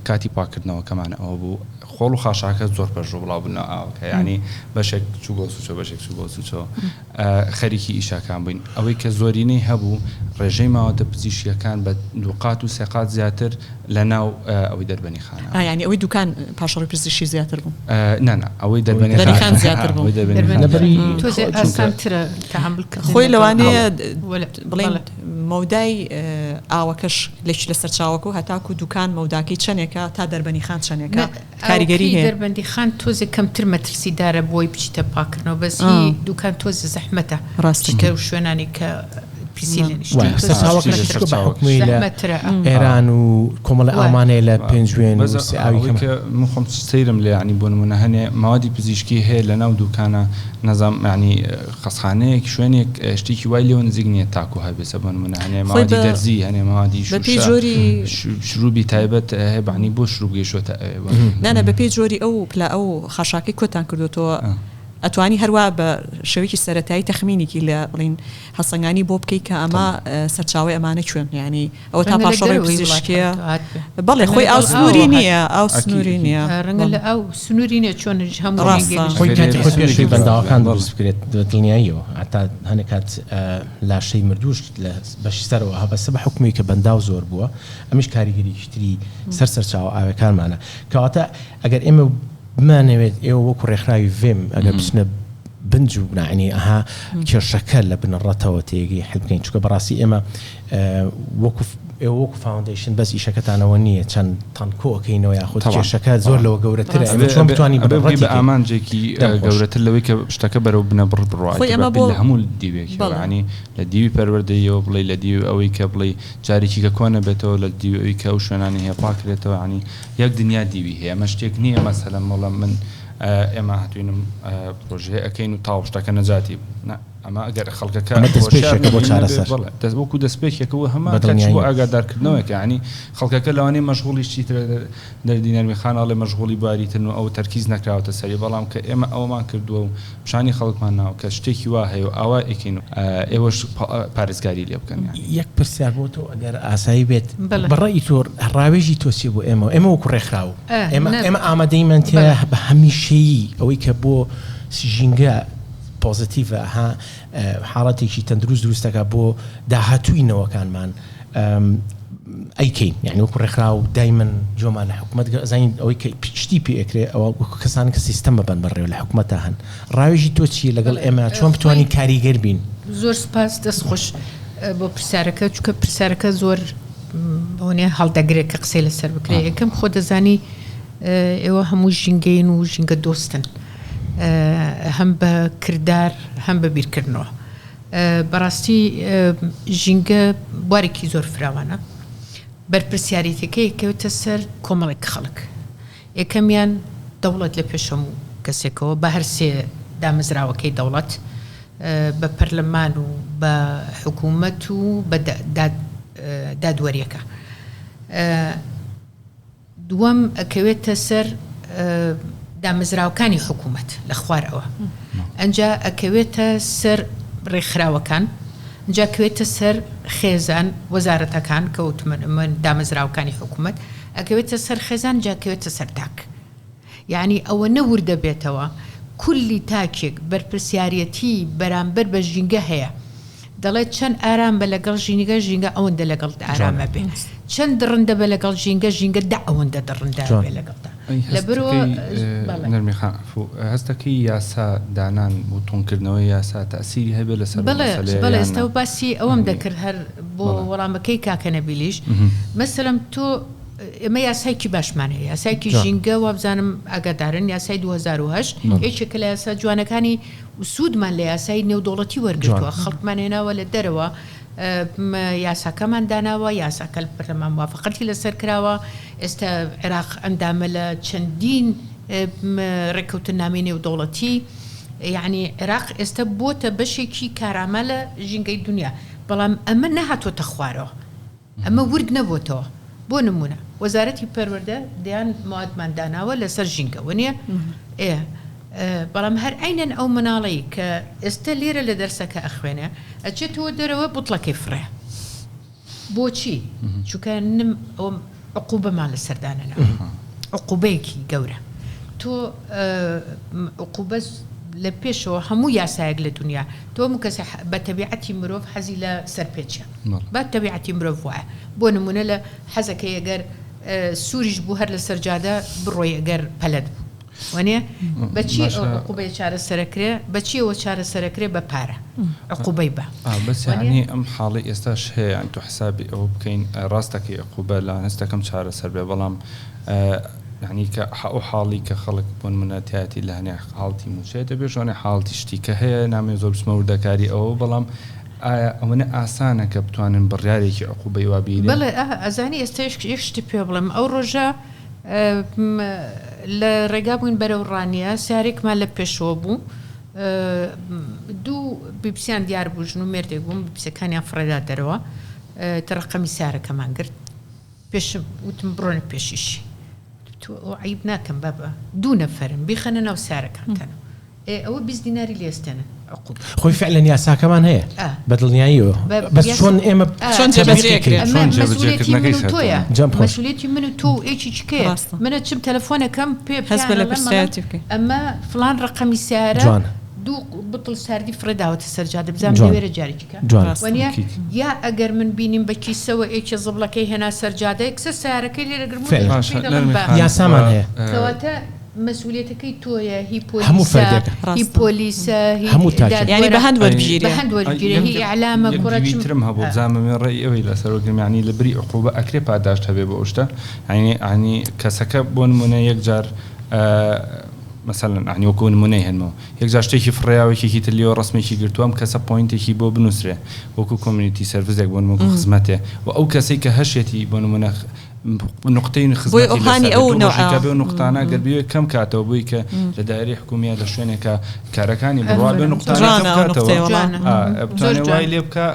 کاتی پاککردنەوەکەمان ئەوە بوو خۆڵ و خاشاکە زۆر پەرژ و بڵاو بوون ناو ئاوەکە یانی بەشێک چوو بۆ سوچۆ بەشێک چوو بۆ سوچۆ خەریکی ئیشەکان بووین ئەوەی کە زۆرینەی هەبوو ڕێژەی ماوەتە پزیشکیەکان بە دووقات و سێقات زیاتر لە ناو ئەوەی دەربەنی خانە ئا یانی ئەوەی دوکان پاشەڕۆی پزیشکی زیاتر بوو نا نا ئەوەی دەربەنی خان زیاتر بوو لەبەری تۆزێ ئاسانترە تەحەمول کردن خۆی لەوانەیە بڵێین مەودای. ئاوەکەش لە لە سەرچاوەکەوە هەتاکوو دوکان مەوداکەی چەنێکە تا دەربەنیخان چەنێکە کاریگەری ئاوەکەی هەیە. دەربەندیخان تۆزێ کەمتر مەترسیدارە بۆی بچیتە پاکردنەوە بەس هی دوکان تۆزێ زەحمەتە ڕاستە. بچیتە ئەو شوێنانەی کە پیسی لێ نیشتووە وایە تۆزێ سەرچاوەکەش زەحمەترە چونکە بە حوکمی لە زەحمەترە ئا. ئێران و کۆمەڵە وایە. ئاومانەیە لە پێنجوێن و بەس سێ ئاوی ئەوەی کەمە. کە من خۆم سەیرم لێ یانی بۆ نموونە هەنێ مەوادی پزیشکی هەیە لەناو دوکانە نەزام یانی خەسخانەیەک شوێنێک شتێکی وای لێوە نزیک نییە تاکو هەبێ سە بۆ نموونە هەنێ خۆی مەوادی بە دەرزی هەنێ مەوادی بەپێی شووشە جۆری شروبی تایبەت هەیە بەعنی بۆ شروب گەیشتۆتە ئەوێ بۆ نموونە. نا نا بەپێی جۆری ئەو پلا ئەو خاشاکەی کۆتان کردۆتەوە ئەتوانی هەروا بە شێوەیەکی سەرەتایی تەخمینێکی لە بڵین هەڵسەنگانی بۆ بکەی کە ئەمە سەرچاوەی ئەمانە کوێن یانی ئەوە تا ڕەنگە لە پاشەڕۆی دەرەوەی وڵات پزیشکیە هاتبێ بەڵێ ڕەنگە خۆی لەگەڵ ئاو سنووری ئاوەوە نییە هاتبێ ئاو ئەکید سنووری ئەکید نییە ڕەنگە بەڵێ لە ئاو سنووری نییە چۆن هەموو ڕاستە ژینگەیەک خۆی ئەگەر کاتی لە خۆی سنووری پێشەوەی بە بەنداوەکان بەڵێ دروست بکرێت بە دڵنیاییەوە هەتا هەنێک کات لاشەی مردووش لە بەشی سەرەوە هەبەسە بە حوکمی کە بەنداو زۆر بووە ئەمیش کاریگەریی تری سەر سەرچاوە ئاوێکانمانە کەواتە ئەگەر ئێمە بمانەوێت ئێوە وەکو ڕێکخراوی ڤێم ئەگەر بچنە بنج و بناعنی ئەها کێشەکە لە بنەڕەتەوە تێگەی حل بکەین چونکە بەڕاستی ئێمە وەکو ئێوە وەکو foundation بەس ئیشەکەتانەوە نییە چەند تەن کۆ ئەکەینەوە یاخود تەبعەن کێشەکە زۆر تەبعەن لەوە گەورەترە ڕاستە. ئێمە ئەبێ چۆن ئەبێ بتوانین ئەبێ بگەی بنەڕەتی بە کەین ئامانجێکی دەم خۆش گەورەتر لەوەی کە شتەکە بەرەو بنەبڕ بڕوا خۆی ئیتر ئەمە بە بۆ لە هەموو دیوێکیەوە بەڵێ یانی لە دیوی پەروەردەییەوە بڵێی لە دیوی ئەوەی کە بڵێی جارێکی کە کۆ نەبێتەوە لە دیوی ئەوی کە ئەو شوێنانەی هەیە پاکرێتەوە یانی یەک دنیا دیوی هەیە ئەمە شتێک نییە مەسەلەن بڵێم من ئێمە هاتوینم پرۆژەیە ئەکەین و تاو شتەکە نەجاتی بوو نا ئەمە ئەگەر خەڵکەکە ئەمە هۆشیار دەستپێکێکە بۆ نەبێ نەبێ چارەسەر بەڵێ دەست وەکو دەستپێکێکە و هەمان بە کاتیش بۆ دڵنیاییەوە. ئاگادارکردنەوەیەکە یانی خەڵکەکە لەوانەیە مەشغوڵی شتی ترە دەردی نەرمی خان ئەڵێ مەشغوڵی بواری ترن و ئەو تەرکیز نەکراوەتە سەری بەڵام کە ئێمە ئەوەمان کردووە و پیشانی خەڵکمان ناوە کە شتێکی وا هەیە و ئاوا ئەیکەین و ئێوەش پارێزگاری لێ بکەن یانی. یەک پرسیار بۆ تۆ ئەگەر ئاسایی بێت بەڵێ. بە ڕەئی تۆ ڕاوێژی تۆ چیە بۆ ئێمە ئێمە وەکو ڕێکخراو ئێمە نە ئێمە ئامادەیمان بەڵێ. تێیە بە هەمیشەیی ئەوەی کە بۆ ژینگە پۆزەتیڤە ها حاڵەتێکی تەندروست دروست دەکات بۆ داهاتووی نەوەکانمان ئەیکەین یانی وەکو ڕێکخراو دایمەن جۆمان لە حکومەت ئەزانین ئەوەی کە شتی پێ ئەکرێ ئەوە وەکو کەسان کە سیستەم بەبەن بەڕێوە لە حکومەتا هەن ڕاوێژی تۆ چییە لەگەڵ ئێمە چۆن خۆی بتوانین کاریگەر بین؟ زۆر سوپاس دەست خۆش بۆ پرسیارەکە چونکە پرسیارەکە زۆر بۆنێ هەڵدەگرێت کە قسەی لەسەر بکرێت یەکەم خۆ دەزانی ئێوە هەموو ژینگەین و ژینگە دۆستن هەم بە کردار هەم بە بیرکردنەوە بەڕاستی ژینگە بوارێکی زۆر فراوانە بەرپرسیارێتیەکەی کەوتە سەر کۆمەڵێک خەڵک یەکەمیان دەوڵەت لە پێش هەموو کەسێکەوە بە هەر سێ دامەزراوەکەی دەوڵەت بە پەرلەمان و بە حکوومەت و بە دادوەریەکە دووەم ئەکەوێتە سەر دامەزراوەکانی حکوومەت لە خوارەوە ئەنجا ئەکەوێتە سەر ڕێکخراوەکان ئەنجا کەوێتە سەر خێزان وەزارەتەکان کە وتمن من دامەزراوەکانی حکوومەت ئەکەوێتە سەر خێزان جا کەوێتە سەر تاک یعنی ئەوە نە وردە بێتەوە کولی تاکێک بەرپرسیارەتی بەرامبەر بە ژینگە هەیە دەڵێت چەند ئارام بە لەگەڵ ژینگە، ژینگە ئەوەندە لەگەڵت ئارام ئەبێ. چەند دڕندە بە لەگەڵ ژینگە، ژینگە دە ئەوەندە دڕندە ئەبێ لەگەڵتا. ئەی لەبەرئەوە هەستەکەی بەڵێ. نەرمی خان عەفو، هەستەکەی یاسا دانان و توندکردنەوەی یاسا تەئسیری هەبێ لەسەر ئەو بەڵێ مەسەلەیە بەڵێ یان ئێستا نا؟ باسی ئەوەم یانی دەکرد هەر بۆ بەڵێ. وەڵامەکەی کاکە نەبیلیش. مەسەلەن تۆ ئێمە یاسایەکی باشمان هەیە، یاسایەکی جوان. ژینگە وابزانم ئاگادارن، یاسای 2008 بەڵێ. یەکێکە لە یاسا جوانەکانی سوودمان لە یاسای نێودەوڵەتی وەرگرتووە، خەڵکمان هێناوە لە دەرەوە یاساکەمان داناوە، یاساکە لە پەرلەمان موافەقەتی لەسەر کراوە، ئێستا عێراق ئەندامە لە چەندین ڕێککەوتننامەی نێودەوڵەتی، یەعنی عێراق ئێستا بۆتە بەشێکی کارامە لە ژینگەی دونیا، بەڵام ئەمە نەهاتۆتە خوارەوە. ئەمە ورد نەبۆتەوە. بۆ نموونە وەزارەتی پەروەردە دەیان موادمان داناوە لەسەر ژینگە وەنیە؟ ئێ بەڵام هەر عەینەن ئەو مناڵەی کە ئێستە لێرە لە دەرسەکە ئەخوێنێ ئەچێتەوە دەرەوە بوتڵەکەی فڕێ. بۆچی؟ چونکە نم ئەوە عقوبەمان لەسەر دانەناوە. عقوبەیەکی گەورە. تۆ عقوبە لە پێشەوە هەموو یاسایەک لە دونیا تۆ هەموو کەسێ بە تەبیعەتی مرۆڤ حەزی لە سەرپێچیە. بە تەبیعەتی مرۆڤ وایە بۆ نمونە لە حەزەکەی ئەگەر سوریش بوو هەر لەسەر جادە بڕۆی ئەگەر پەلەت بوو. وەنیە؟ بەچی ئەو عقوبەیە چارەسەرەکرێ؟ بەچیەوە چارەسەرەکرێ؟ بە پارە عقوبەی بە. بەس یانی ئەم حاڵەی ئێستاش هەیە یانی تۆ حسابی ئەوە بکەین ڕاستەکەی عقوبە لە هەستەکەم چارەسەر بێ بەڵام یانی کە ئەو حاڵی کە خەڵک بۆ نمونە تیایەتی لە هەنێ حاڵتی موچەیە دەبێ ژۆنێ حاڵتی شتی کە هەیە نامەوێ زۆر بچمە وردەکاری ئەوە بەڵام ئایا ئەوەنە ئاسانە کە بتوانن بڕیارێکی عقوبەی وا بیرێ؟ بەڵێ ئەزانی ئێستا یەک شتت پێ بڵێم ئەو ڕۆژە لە ڕێگا بووین بەرەو ڕانیە سیارێکمان لە پێشەوە بوو دوو بیپسیان دیار بوو ژن و مێردێک بووم بیپسەکانیان فڕێدا دەرەوە تە ڕقەمی سیارەکەمان گرت پێشم وتم بڕۆنە پێشیشی تۆ ئەو عیب ناکەم بابە دوو نەفەرن بیخەنە ناو سیارەکانتانەوە ئێ ئەوە 20 دیناری لێستێنن عقوبە. خۆی فعلەن یاساکەمان هەیە ئا. بە دڵنیاییەوە بە بەس یاسا چۆن ئێمە ئا. چۆن جێبەجێ تەتبیقی ئەکرێ؟ کەین ئەمە چۆن مەسئولیەتی جێبەجێکردنەکەی من و تۆیە سەرتەمە. جەم خۆش. مەسئولیەتی من و تۆ و ئێکی چکەیە ڕاستە. من ئەچم تەلەفۆنەکەم پێ هەست بە پێیان ئەڵێم ئەڵێم لەپرسیارەتی بکەی. ئەمە فڵان ڕەقەمی سەیارە جوانە. دوو بتڵ ساردی فڕێ داوەتە سەر جادە بزانم جوانە. لەوێرە جارێکی کە جوانە. ڕاستە. وەنیە ئەکید. یا ئەگەر من بینیم بە کیسەوە ئێکێ زبڵەکەی هێنا سەر جادە یەکسەر سەیارەکەی لێ دەگرم و فعلا. دەچم باشە پێی دەڵێم نەرمی بە خان یاسامان بە هەیە. کەواتە مەسئولیەتەکەی تۆیە هی هەموو پۆلیسە فەردێکە. هی ڕاستە. پۆلیسە هی هەموو تاکێک. یانی بە دادوەرە هەند ئەی وەربگیرێ. بە هەند ئەی وەربگیرێ یەک هی ئیعلامە یەک کوڕە دیوی چم ترم هەبوو بزانم ئەمێ ڕێی ئەوەی لەسەر وەرگرم یانی لە بری عقوبە ئەکرێ پاداشت هەبێ بۆ ئەو شتە یانی یانی کەسەکە بۆ نمونە یەک جار مەسەلەن یانی وەکو نمونەی هێنمەوە یەک جار شتێکی فڕێیاوە یەکێکی تر لێوە ڕەسمێکی گرتووە ئەم کەسە پۆینتێکی بۆ بنووسرێ وەکو کۆمیونیتی سەرڤسێک بۆ نمونە وەکو خزمەتێ و ئەو کەسەی کە هەشێتی بۆ نمونە نوقتەی بۆیە خزمەتی ئۆهانی لەسەر ئەو دوو ڕۆژی نەوعە. کە بێ و نوقتانە گەر بێ کەم کاتەوە بۆی کە لە دایرەی حکومیە لە شوێنێکە کارەکانی بڕوا بێ ئەفەرم نوقتانە کەم جوانە ئەو کاتەوە نوقتەیە وەڵا. جوانە زۆر بتوانێ جوان وای لێ بکا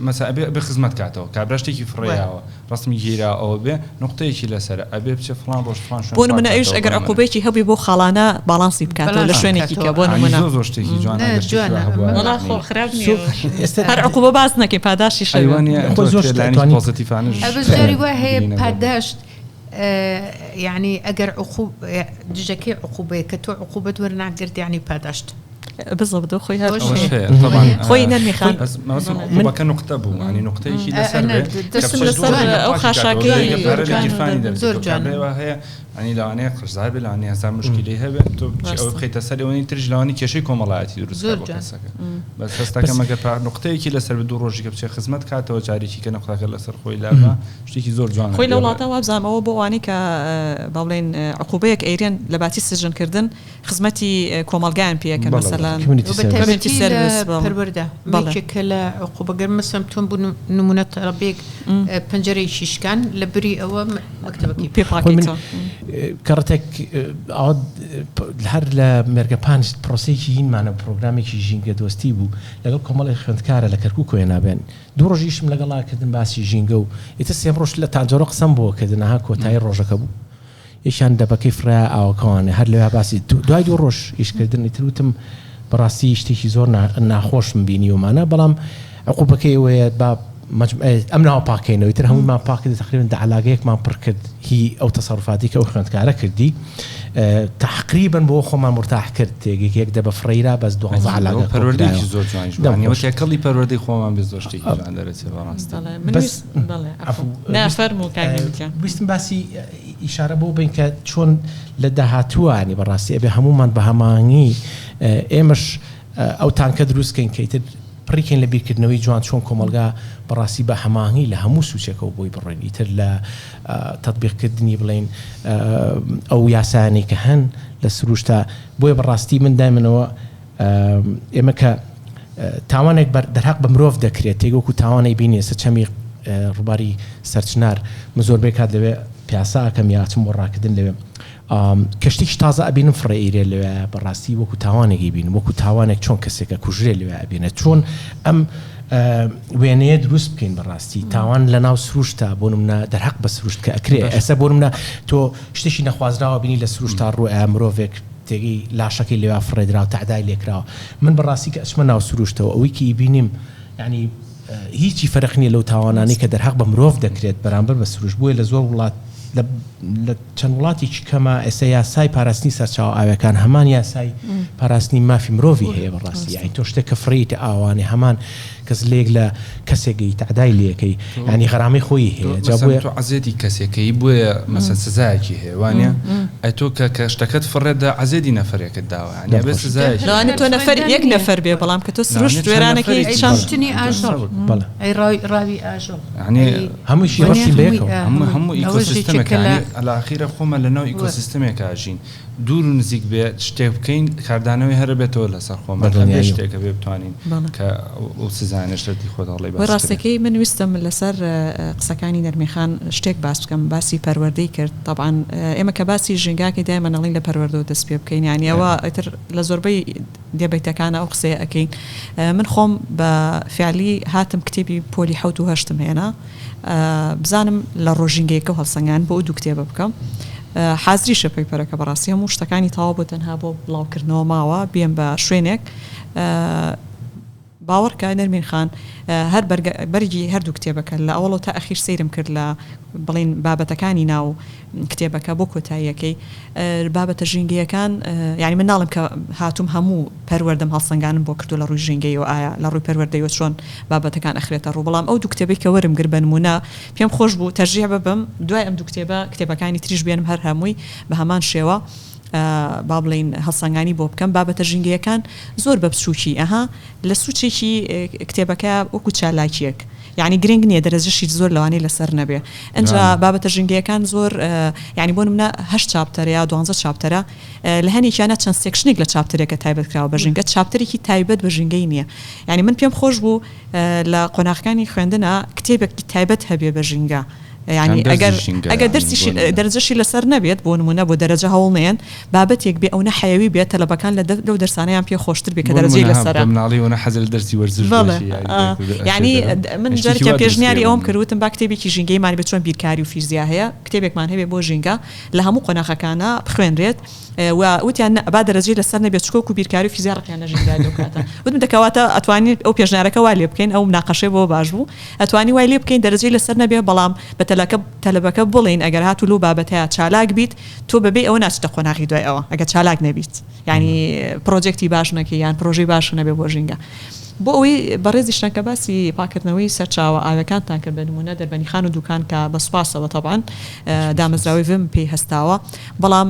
مەسەلەن ئەبێ ئەبێ خزمەت کاتەوە کابرا شتێکی وە فڕێیاوە ڕەسمی گیرا ئەوە بێ نوقتەیەکی لەسەرە ئەبێ بچێ فڵان ڕۆژ فڵان شوێن بۆ پاک نمونە ئەویش کاتەوە ئەگەر بۆ نمونە. عقوبەیەکی هەبووی بۆ خاڵانە باڵانسی بکاتەوە لە باڵانسی شوێنێکی کە بکاتەوە. بۆ یانی نمونە. زۆر زۆر شتێکی جوانە نا ئەگەر شتێکی وا جوانە هەبوایە ئەمە وەڵا یانی خۆ خراپ سۆ نییە ئێستا هەر عقوبە باس نەکەی پاداشتیش هەبێ. ئەیوانیە خۆ تۆ زۆر کرێ شت لایەنی ئەتوانی پۆزەتیفانەش بەس جاری وا هەیە بینە بۆ پاداشت یانی ئەگەر عقوب دژەکەی عقوبەیە کە تۆ عقوبەت وەرناگرت یانی پاداشت بزەبت خۆی هەر ئەوەش ئەوەش هەیە. هەیە طبعا خۆی نەرمی خان بەس مەبەستم من عقوبەکە نوقتە بوو یانی نوقتەیەکی لەسەر ئەنا بێ کە دەستم بچێ لەسەر دوو ڕۆژی کە ئەو پاکی کاتەوە خاشاکەی جارێکە زۆر پارە لە جوانە گیرفانی زۆر دەردێتەوە جوانە کابرای وا هەیە یانی لەوانەیە قەرزار بێ لەوانەیە هەزار مشکیلەی هەبێ تۆ بچی ئەوە ڕاستە. بخەیتە سەر ئەوەی تریش لەوانەیە کێشەی کۆمەڵایەتی دروست زۆر کا بۆ جوان کەسەکە بەس بەس هەستەکەم ئەگەر پا نوقتەیەکی لەسەر بێ دوو ڕۆژی کە بچێ خزمەت کاتەوە جارێکی کە نوقتەکە لەسەر خۆی لابا شتێکی زۆر جوانە خۆی لە بێ وڵاتە وابزانم ئەوە بۆ ئەوانەی کە با بڵێین عقوبەیەک ئەیرێن لە باتی سجن کردن خزمەتی کۆمەڵگایان پێ ئەکەن بەڵێ مەسەلەن کمیونیتی و بە سێرڤس. کمیونیتی تایبەتی لە سێرڤس بەڵێ پەروەردە بەڵێ. یەکێکە لە عقوبە گەر مەسەلەن تۆم بوو نمونە تەڵەبەیەک پەنجەرەیەکی شکان لە بری ئەوە مەکتەبەکەی پێ خۆی من پاکەیتەوە. کەڕەتێک ئاوا هەر لە مێرگەپان پرۆسەیەکی هینمانە پرۆگرامێکی ژینگە دۆستی بوو لەگەڵ کۆمەڵێک خوێندکارە لە کەرکوک وێنابێن دوو ڕۆژ ئیشم لەگەڵا کردن باسی ژینگە و ئیتر سێم ڕۆژ لە تانجەرۆ قسەم بۆ کردن ئەها کۆتایی ڕۆژەکە بوو یەکیان دەبەکەی فڕیا ئاوەکەوانێ هەر لەوێ باسی دوای دوو ڕۆژ ئیشکردن ئیتر وتم بەڕاستی شتێکی زۆر ناخۆشم بینیومانە بەڵام عقوبەکەی ئەوەیە با ئەم ناوە پاکەینەوە ئیتر هەموومان پاک کرد تقریبا دە عەلاگەیەکمان پڕ کرد هی ئەو تەسەروفاتی کە ئەو خوێندکارە کردی تقریبا بۆ خۆمان مرتاح کرد تێگەیەک یەک دەبە فڕێیرا بەس دوانزە عەلاگە پەروەردەیەکی زۆر جوانیش بوو. دەم یانی خۆش. تێکەڵی پەروەردەی خۆمان بێ زۆر شتێکی جوان دەرەچێ بەڕاستی. بەڵێ من بەس ویست بەڵێ عەفو عەفو نا فەرموو کاک نەمیتیان. ویستم باسی ئیشارە بۆ بین کە چۆن لە داهاتووانی بەڕاستی ئەبێ هەموومان بە هەماهەنگی ئێمەش ئەو تانکە دروست کەین کە ئیتر پڕیکەین لە بیرکردنەوەی جوان چۆن کۆمەڵگا بەڕاستی بە هەماهەنگی لە هەموو سوچێکەوە بۆی بڕۆین ئیتر لە تەتبیقکردنی بڵێین ئەو یاسایانەی کە هەن لە سروشتا بۆیە بەڕاستی من دایمنەوە ئێمە کە تاوانێک دەرهەق بە مرۆڤ دەکرێت تێک وەکو تاوانەی بینی ئێستا چەمی ڕووباری سەرچنار من زۆربەی کات لەوێ پیاسە ئەکەم یا ئەچم بۆ ڕاکردن لەوێ کە شتێکی تازە ئەبینم فڕێ ئیرێ لەوێ بەڕاستی وەکو تاوانێک ئەیبینم وەکو تاوانێک چۆن کەسێک ئەکوژرێ لەوێ ئەبینێت چۆن ئەم وێنەیە دروست بکەین بەڕاستی تاوان لە ناو سروشتا بۆ نمونە دەرهەق بە سروشت کە ئەکرێ ئێستا بۆ نمونە تۆ شتێکی نەخوازراوە بینی لە سروشتا ڕووئە مرۆڤێک تێگەی لاشەکەی لەوێ فڕێدراوە تەعدای لێکراوە من بەڕاستی کە ئەچمە ناو سروشتەوە ئەوەی کە ئیبینیم یعنی هیچی فەرق نییە لەو تاوانانەی کە دەرهەق بە مرۆڤ دەکرێت بەرامبەر بە سروشت بۆیە لە زۆر وڵات لە لە چەند وڵاتێکی کەمە ئێستا یاسای پاراستنی سەرچاوە ئاویەکان هەمان یاسای پاراستنی مافی مرۆڤی هەیە بەڕاستی یعنی تۆ شتێک کە فڕێیتە ئاوانێ هەمان کەس لێک لە کەسێک تەعدای لێکەی یانی غەرامەی خۆی هەیە جا بۆیە تۆ عەزێتی کەسێکەی بۆیە مەسەن سزایەکی هەیە وانە ئەی تۆ کە کە شتەکەت فڕێدا عەزێتی نەفەرێکت داوە یانی ئەبێ سزایەکی لەوانەیە تۆ نەفەر یەک نەفەر بێ بەڵام کە تۆ سروشت وێرانەکەی ئەی کوشتنی ئاژەڵ ئەی ڕاوی ئاژەڵ یانی هەمووشی ڕەبتی بەیەکەوە هەموو ئیکۆسیستەمێکە یانی ئەلاخیرە خۆمان لەناو ئیکۆسیستەمێکا ئەژین دوور و نزیک بێ شتێک بکەین کاردانەوەی هەر ئەبێتەوە لەسەر خۆمان هەبێ شتێک هەبێ بتوانین کە ئەو سزایانەش لە دی خۆت هەڵی باس کرێ. ڕاستەکەی من ویستم لەسەر قسەکانی نەرمین خان شتێک باس بکەم باسی پەروەردەی کرد تەبعەن ئێمە کە باسی ژینگاکەی دایمەن ئەڵێین لە پەروەردەوە دەست پێ بکەین یانی ئەوە ئیتر لە زۆربەی دێبەیتەکانە ئەو قسەیە ئەکەین من خۆم بە فیعلی هاتم کتێبی پۆلی حەوت و هەشتم هێنا بزانم لە ڕۆژینگەیەکەو هەڵسەنگان بۆ ئەو دوو کتێبە بکەم حازریشە پەیپەرەکە بەڕاستی هەموو شتەکانی تەواو بۆ تەنها بۆ بڵاوکردنەوە ماوە بێم بە شوێنێک باوەڕکە نەرمین خان هەر بەرگی هەردوو کتێبەکە لە ئەوەڵەوە تا ئەخیر سەیرم کرد لە بڵین بابەتەکانی ناو کتێبەکە بۆ کۆتاییەکەی بابەتە ژینگەیەکان یانی من ناڵێم کە هاتووم هەموو پەروەردەم هەڵسەنگانم بۆ کردووە لە ڕووی ژینگەیەوە ئایا لە ڕووی پەروەردەیەوە چۆن بابەتەکان ئەخرێتە ڕوو بەڵام ئەو دوو کتێبەی کە وەرم گرت بە نموونە پێم خۆش بوو تەرجیح ببم دوای ئەم دوو کتێبە کتێبەکانی تریش بێنم هەر هەمووی بە هەمان شێوە با بڵێین هەڵسەنگانی بۆ بکەم بابەتە ژینگەیەکان زۆر بە بچووکی ئەها لە سوچێکی کتێبەکە وەکو چالاکیەک یانی گرنگ نییە دەرەجەشی زۆر لەوانەیە لەسەر نەبێ ئەجا بابەتە ژینگەیەکان زۆر یانی بۆ نمونە هەشت chapter ە یا دوانزە chapter ە لە هەنێکیانە چەند section ێک لە chapter ێکە تایبەت کراوە بە ژینگە chapter ێکی تایبەت بە ژینگەی نییە یانی من پێم خۆش بوو لە قۆناغەکانی خوێندنا کتێبێکی تایبەت هەبێ بە ژینگە یانی ئەگەر ئەگەر دەرسیشی دەرەجەشی لەسەر نەبێت بۆ نمونە بۆ دەرەجە هەوڵ نەیەن بابەتێک بێ ئەونە حەیەوی بێت تەلەبەکان لە لەو دەرسانەیان پێ خۆشتر بێ کە دەرەجەی لەسەرە. مناڵی ئەونە حەز لە دەرسی وەرزش بەڵێ یانی من جارێکیان پێشنیاری ئەوەم کرد وتم با کتێبێکی ژینگەیمان بێ چۆن بیرکاری و فیزیا هەیە کتێبێکمان هەبێ بۆ ژینگە لە هەموو قۆناغەکانا بخوێنرێت و وتیان نا با دەرەجەی لەسەر نەبێت چونکە وەکو بیرکاری و فیزیا ڕقیان لە ژینگە لەو کاتە وتم دە کەواتە ئەتوانین ئەو پێشنیارەکە وا لێ بکەین ئەو مناقەشەی بۆ باش بوو ئەتوانی وای لێ بکەین دەرەجەی لەسەر نەبێ بەڵام بە تەلەکە تەلەبەکە بڵێین ئەگەر هاتوو لەو بابەتەیا چالاک بیت تۆ بەبێ ئەوە ناچیتە قۆناغی دوای ئەوە ئەگەر چالاک نەبیت یانی پرۆجێکتی باش نەکەی یان پرۆژەی باش نەبێ بۆ ژینگە بۆ ئەوەی بەڕێزیشتان کە باسی پاکردنەوەی سەرچاوە ئاوەکانتان کرد بە نمونە دەربەنیخان و دوکان کە بە سوپاسەوە تەبعەن دامەزراوەی ڤم پێی هەستاوە بەڵام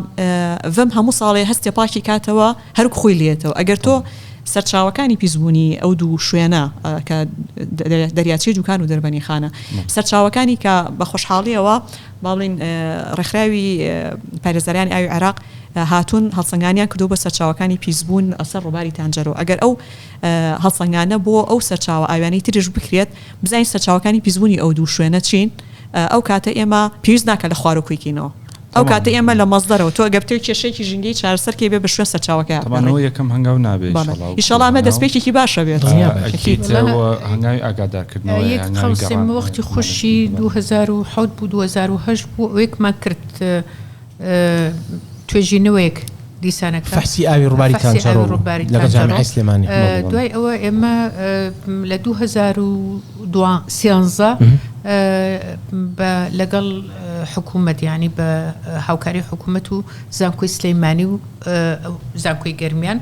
ڤم هەموو ساڵێ هەستێ پاکی کاتەوە هەرک خۆی لێتەوە ئەگەر تۆ سەرچاوەکانی پیسبوونی ئەو دوو شوێنە کە دەریاچەی دوکان و دەربەنیخانە سەرچاوەکانی کە بە خۆشحاڵیەوە با بڵێین ڕێکخراوی پارێزەرانی ئاوی عێراق هاتوون هەڵسەنگانیان کردو بە سەرچاوەکانی پیسبوون ئەسەر ڕووباری تانجەرۆ ئەگەر ئەو هەڵسەنگانە بۆ ئەو سەرچاوە ئاویانەی تریش بکرێت بزانین سەرچاوەکانی پیسبوونی ئەو دوو شوێنە چین ئەو کاتە ئێمە پێویست ناکە لە خوارەوە کویکەینەوە ئەو کاتە ئێمە لە مەسدەرەوە تۆ ئەگەر بتەوێت کێشەیەکی ژینگەیی چارەسەر کەی بێ بە شوێن سەرچاوەکەیا تەبعەن بگەڕێی. ئەوە یەکەم هەنگاو نابێ بەڵێ ئیشەڵا وەکو ئیشەڵا ئەمە هەنگاو دەستپێکێکی باشە بێت. دڵنیا بە. ئەکید وەڵا ئەوە هەنگاوی ئاگادارکردنەوەیە یەک هەنگاوی قەوسێ گەڕانەوەیە وەختی مەلەفی خۆشی بەڵێ. 2007 بوو 2008 بوو ئەوەیەکمان کرد توێژینەوەیەک دیسانەکە فەحسی ئاوی ڕووباری فەحسی تانجەڕۆ ئاوی بوو ڕووباری لەگەڵ تانجەڕۆ جامیعەی سلێمانی. بەڵێ بەڵێ. دوای ئەوە ئێمە لە 2013 بە لەگەڵ حکوومەت یانی بە هاوکاری حکوومەت و زانکۆی سلەیمانی و زانکۆی گەرمیان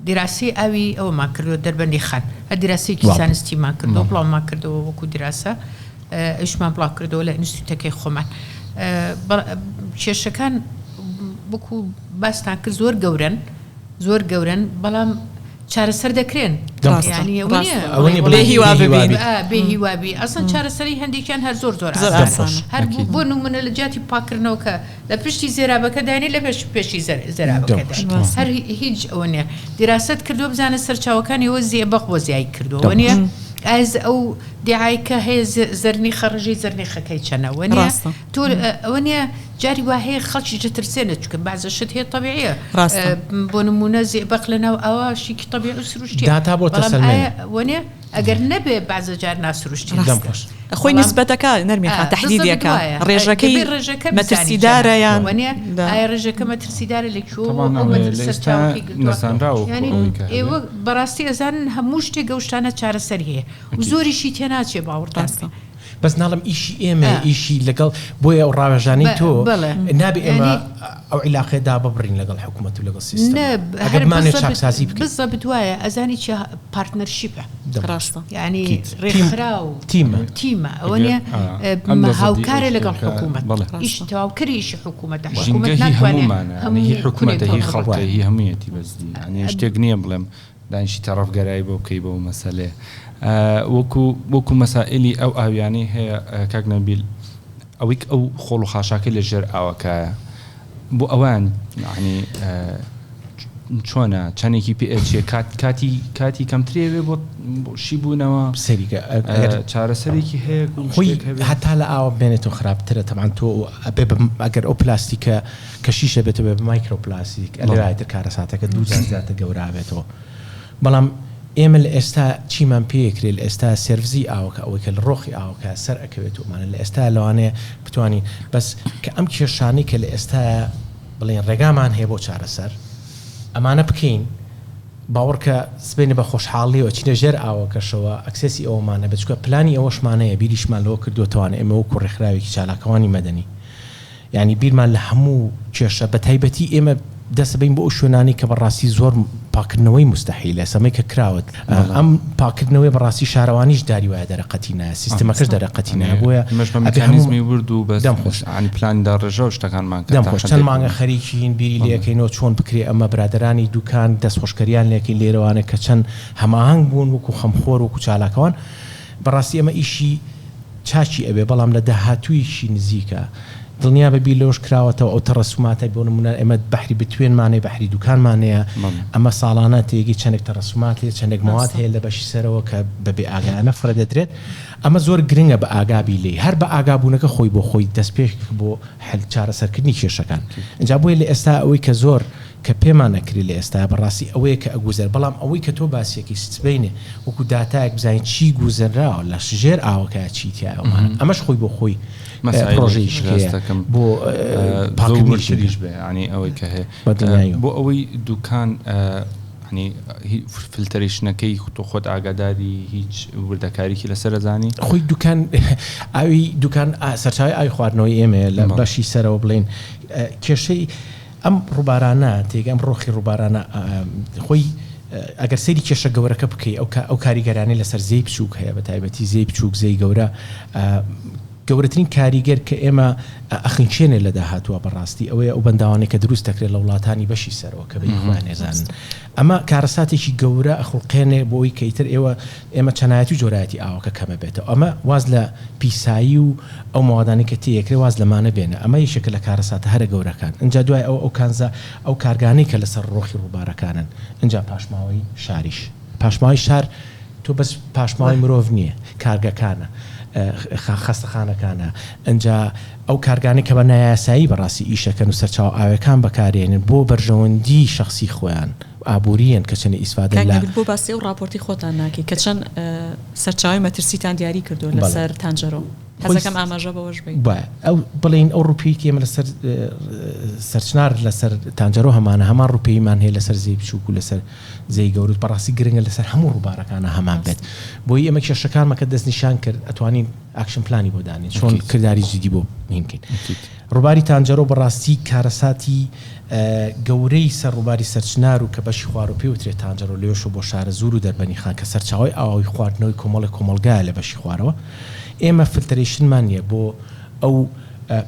دیراسی ئاوی ئەوەمان کردووە دەربەندی خان هەر دیراسەیەکی زانستیمان کردووە بڵاومان کردەوە وەکو دیراسە ئەویشمان بڵاو کردەوە لە ئینستیتوتەکەی خۆمان کێشەکان وەکو باستان کرد زۆر گەورەن زۆر گەورەن بەڵام چارەسەر دەکرێن بێ هیوا ببین بێ هیوا بی ئەسڵەن چارەسەری هەندێکیان هەر زۆر زۆر ئاسانە هەر بۆ نمونە لە جیاتی پاکردنەوەکە لە پشتی زێرابەکە دانی لە پێش پێشی زێرابەکە هەر هیچ ئەوە نیە دیراست کردو بزانە سەرچاوەکانی ئەوە زیێبەق بۆ زیای کردووە نیە ئایز ئەو دیعای کە هەیە زەرنیخە ڕژەی زەرنیخەکەی چەنە وەنیە تۆ ئەوە نیە جاری وا هەیە خەڵکیش دەترسێنێت چونکە بەعزە شت هەیە تەبیعیە ڕاستە. بۆ نموونە زیئبەق لەناو ئاوا شتێکی تەبیعی و سروشتیە داتا بۆ بەڵام تەسەلمێنە. ئایا وەنیە ئەگەر نەبێ بەعزە جار ناسروشتیە. دەم ڕاستە خۆش. خۆی بەڵام نیسبەتەکە نەرمی ئا خان بالضبط تەحدیدیەکە وایە ڕێژەکەی دەبێ ڕێژەکە بزانی چەنە مەترسیدارە یان وەنیە دا. ئایا ڕێژەکە مەترسیدارە لە کوێوە تەبعەن ئەو ئەوەیە مەتر لە ئێستا سەرچاوەکەی گرتووە نەزانراوە وەکو یانی ئەوەی کە هەبێ. ئێوە بەڕاستی ئەزانن هەموو شتێک ئەو شتانە چارەسەری هەیە و ئەکید. زۆریشی تێناچێ باوەڕتان ڕاستە. بێ. بەس ناڵم ئیشی ئێمە ئیشی لەگەڵ بۆیە ئەو ڕاوێژانەی تۆ نابێ ئێمە ئەو عیلاقەیە داببڕین لەگەڵ حکوومەت و لەگەڵ سیستم ئەگەر بمانەوێ چاکسازی بکەین. بزەبت وایە ئەزانی چیە partnership ە ڕاستە یعنی ڕێکخراو تیمە تیمە ئەوە نیە هاوکارە لەگەڵ حکوومەت ئیش تەواوکەری ئیشی حکوومەتە حکوومەت ناتوانێت هەموو هی حکوومەتە هی خەڵکە هی هەموویەتی بەس یعنی شتێک نییە بڵێم دانیشی تەڕەفگەرایی بۆ بکەی بەو مەسەلەیە وەکو وەکو مەسائلی ئەو ئاویانەی هەیە کاک نەبیل ئەوەی ئەو خۆڵ و خاشاکەی لە ژێر ئاوەکایە بۆ ئەوان یعنی چۆنە چەندێکی پێ ئەچێ کات کاتی کاتی کەمترێ بێ بۆ شی بوونەوە سەریکە چارەسەرێکی هەیە خۆی هەتا لە ئاوە بمێنێتەوە خراپترە تەبعەن تۆ ئەبێ ئەگەر ئەو پلاستیکە کە شیشە بێتەوە بێ بە مایکرۆپلاستیک ئەلێ تر کارەساتەکە دوو جار زیاتر گەورە ئەبێتەوە بەڵام ئێمە لە ئێستا چیمان پێ ئەکرێ لە ئێستا سێرڤزی ئاوەکە ئەوەی کە لە ڕۆخی ئاوەکە سەر ئەکەوێت و ئەمانە لە ئێستا لەوانەیە بتوانین بەس کە ئەم کێشانەی کە لە ئێستا بڵێن ڕێگامان هەیە بۆ چارەسەر ئەمانە بکەین باوەڕکە سبەینێ بە خۆشحاڵیەوە ئەچینە ژێر ئاوەکەشەوە access ی ئەوەمان هەبێت چونکە پلانی ئەوەشمان هەیە بیریشمان لەوە کردووەتەوانە ئێمە وەکو ڕێکخراوێکی چالاکەوانی مەدەنی یانی بیرمان لە هەموو کێشە بە تایبەتی ئێمە دەست بەین بۆ ئەو شوێنانەی کە بەڕاستی زۆر پاکردنەوەی موستەحیلە سەمەی کە کراوت ئەم پاکردنەوەی بەڕاستی شارەوانیش داری وایە دەرەقەتی نایە سیستمەکەش دەرەقەتی نایە بۆیە ئێمەش بە ئەبێ هەموو میکانیزمی ورد و بەس دەم خۆش یانی پلان داڕێژە و شتەکانمان کرد دەم تا خۆش چەند حەدێک مانگە خەریکین بیری لێ ئەکەینەوە چۆن بکرێ ئەمە برادەرانی دوکان دەستخۆشکەریان لێ ئەکەین لێرەوانە کە چەند هەماهەنگ بوون وەکو خەمخۆر وەکو چالاکەوان بەڕاستی ئەمە ئیشی چاکی ئەبێ بەڵام لە داهاتوویەکی نزیکا دڵنیابە بیر لەوەش کراوەتەوە ئەو تەڕەسوماتە بۆ نموونە ئێمە بەحری بتوێنمان هەیە بەحری دوکانمان هەیە ئەمە ساڵانە تێگەی چەندێک تەڕەسومات هەیە چەندێک مەواد هەیە لە بەشی سەرەوە کە بە بێ ئاگایانە فڕێ دەدرێت ئەمە زۆر گرنگە بە ئاگا بی لێی هەر بە ئاگا بوونەکە خۆی بۆ خۆی دەستپێک بۆ حل چارەسەرکردنی کێشەکان ئینجا بۆیە لە ئێستا ئەوەی کە زۆر کە پێمان ئەکرێ لە ئێستایا بەڕاستی ئەوەیە کە ئەگوزەر بەڵام ئەوەی کە تۆ باسی ئەکەی سبەینێ وەکو داتایەک بزانین چی گوزەنراوە لە ژێر ئاوەکەیا چی تیایە ئەوانە ئەمەش خۆی بۆ خۆی پرۆژەیەکی هەیە بۆ پاکردنی ژینگە. بێ یانی ئەوەی کە هەیە بە دڵنیاییەوە. بۆ ئەوەی دوکان یانی filtration ەکەی تۆ خۆت ئاگاداری هیچ وردەکاریکی لەسەر ئەزانی؟ خۆی دوکان ئاوی دوکان سەرچاوەی ئاوی خواردنەوەی ئێمەیە لە بەشی سەرەوە بڵێین کێشەی ئەم ڕووبارانە تێگە ئەم ڕۆخی ڕووبارانە خۆی ئەگەر سەیری کێشە گەورەکە بکەی ئەو ئەو کاریگەرانەی لەسەر زێی بچووک هەیە بە تایبەتی زێی بچووک زێی گەورە گەورەترین کاریگەر کە ئێمە ئەخنکێنێ لە داهاتووە بەڕاستی ئەوەیە ئەو بەنداوانەی کە دروست دەکرێت لە وڵاتانی بەشی سەرەوە کە بە خۆیان نێزانن ئەمە کارەساتێکی گەورە ئەخوڵقێنێ بۆ ئەوی کە ئیتر ئێوە ئێمە چەنایەتی و جۆرایەتی ئاوەکە کەمە بێتەوە ئەمە واز لە پیسایی و ئەو مەوادانەی کە تێیەکرێ واز لەمانە بێنە ئەمە یەکێکە لە کارەساتە هەرە گەورەکان ئنجا دوای ئەوە ئەو کانزا ئەو کارگانەی کە لەسەر ڕۆخی ڕووبارەکانن ئنجا پاشماوەی شاریش پاشماوەی شار تۆ بەس پاشماوەی مرۆڤ نییە کارگەکانە خەستەخانەکانە ئنجا ئەو کارگانەی کە بە نایاسایی بەڕاستی ئیشەکەن و سەرچاوە ئاوێکان بەکارێنن بۆ بەرژەوەندی شەخسی خۆیان ئابوورییەن کە چەنێ ئیسفادە کاک لە. نەبیل بۆ باسی ئەو ڕاپۆرتەی خۆتان ناکەی کە چەند سەرچاوەی مەترسیتان دیاری کردووە لەسەر تانجەرۆ؟ حەزەکەم ئاماژە بەوەش بەی. بایە ئەو بڵێین ئەو ڕووپێی کە ئێمە لەسەر سەرچنار لەسەر تانجەرۆ هەمانە هەمان ڕووپێیمان هەیە لەسەر زێی بچووک و لەسەر زێی گەورە بەڕاستی گرنگە لەسەر هەموو ڕووبارەکانە هەمان بێت بۆی ئێمە کێشەکانمان کە دەستنیشان کرد ئەتوانین action plan ی بۆ دانێین چۆن کرداری جدی بۆ هین بکەین ڕووباری تانجەرۆ بەڕاستی کارەساتی گەورەی سەر ڕووباری سەرچنار و کە بەشی خواروو پێ وترێت تانجەرۆ لەوێشەوە بۆ شارەزوور و دەربەنیخان کە سەرچاوەی ئاوی خواردنەوەی کۆمەڵێک کۆمەڵگایە لە بەشی خوارەوە ئێمە filtration مان نیە بۆ ئەو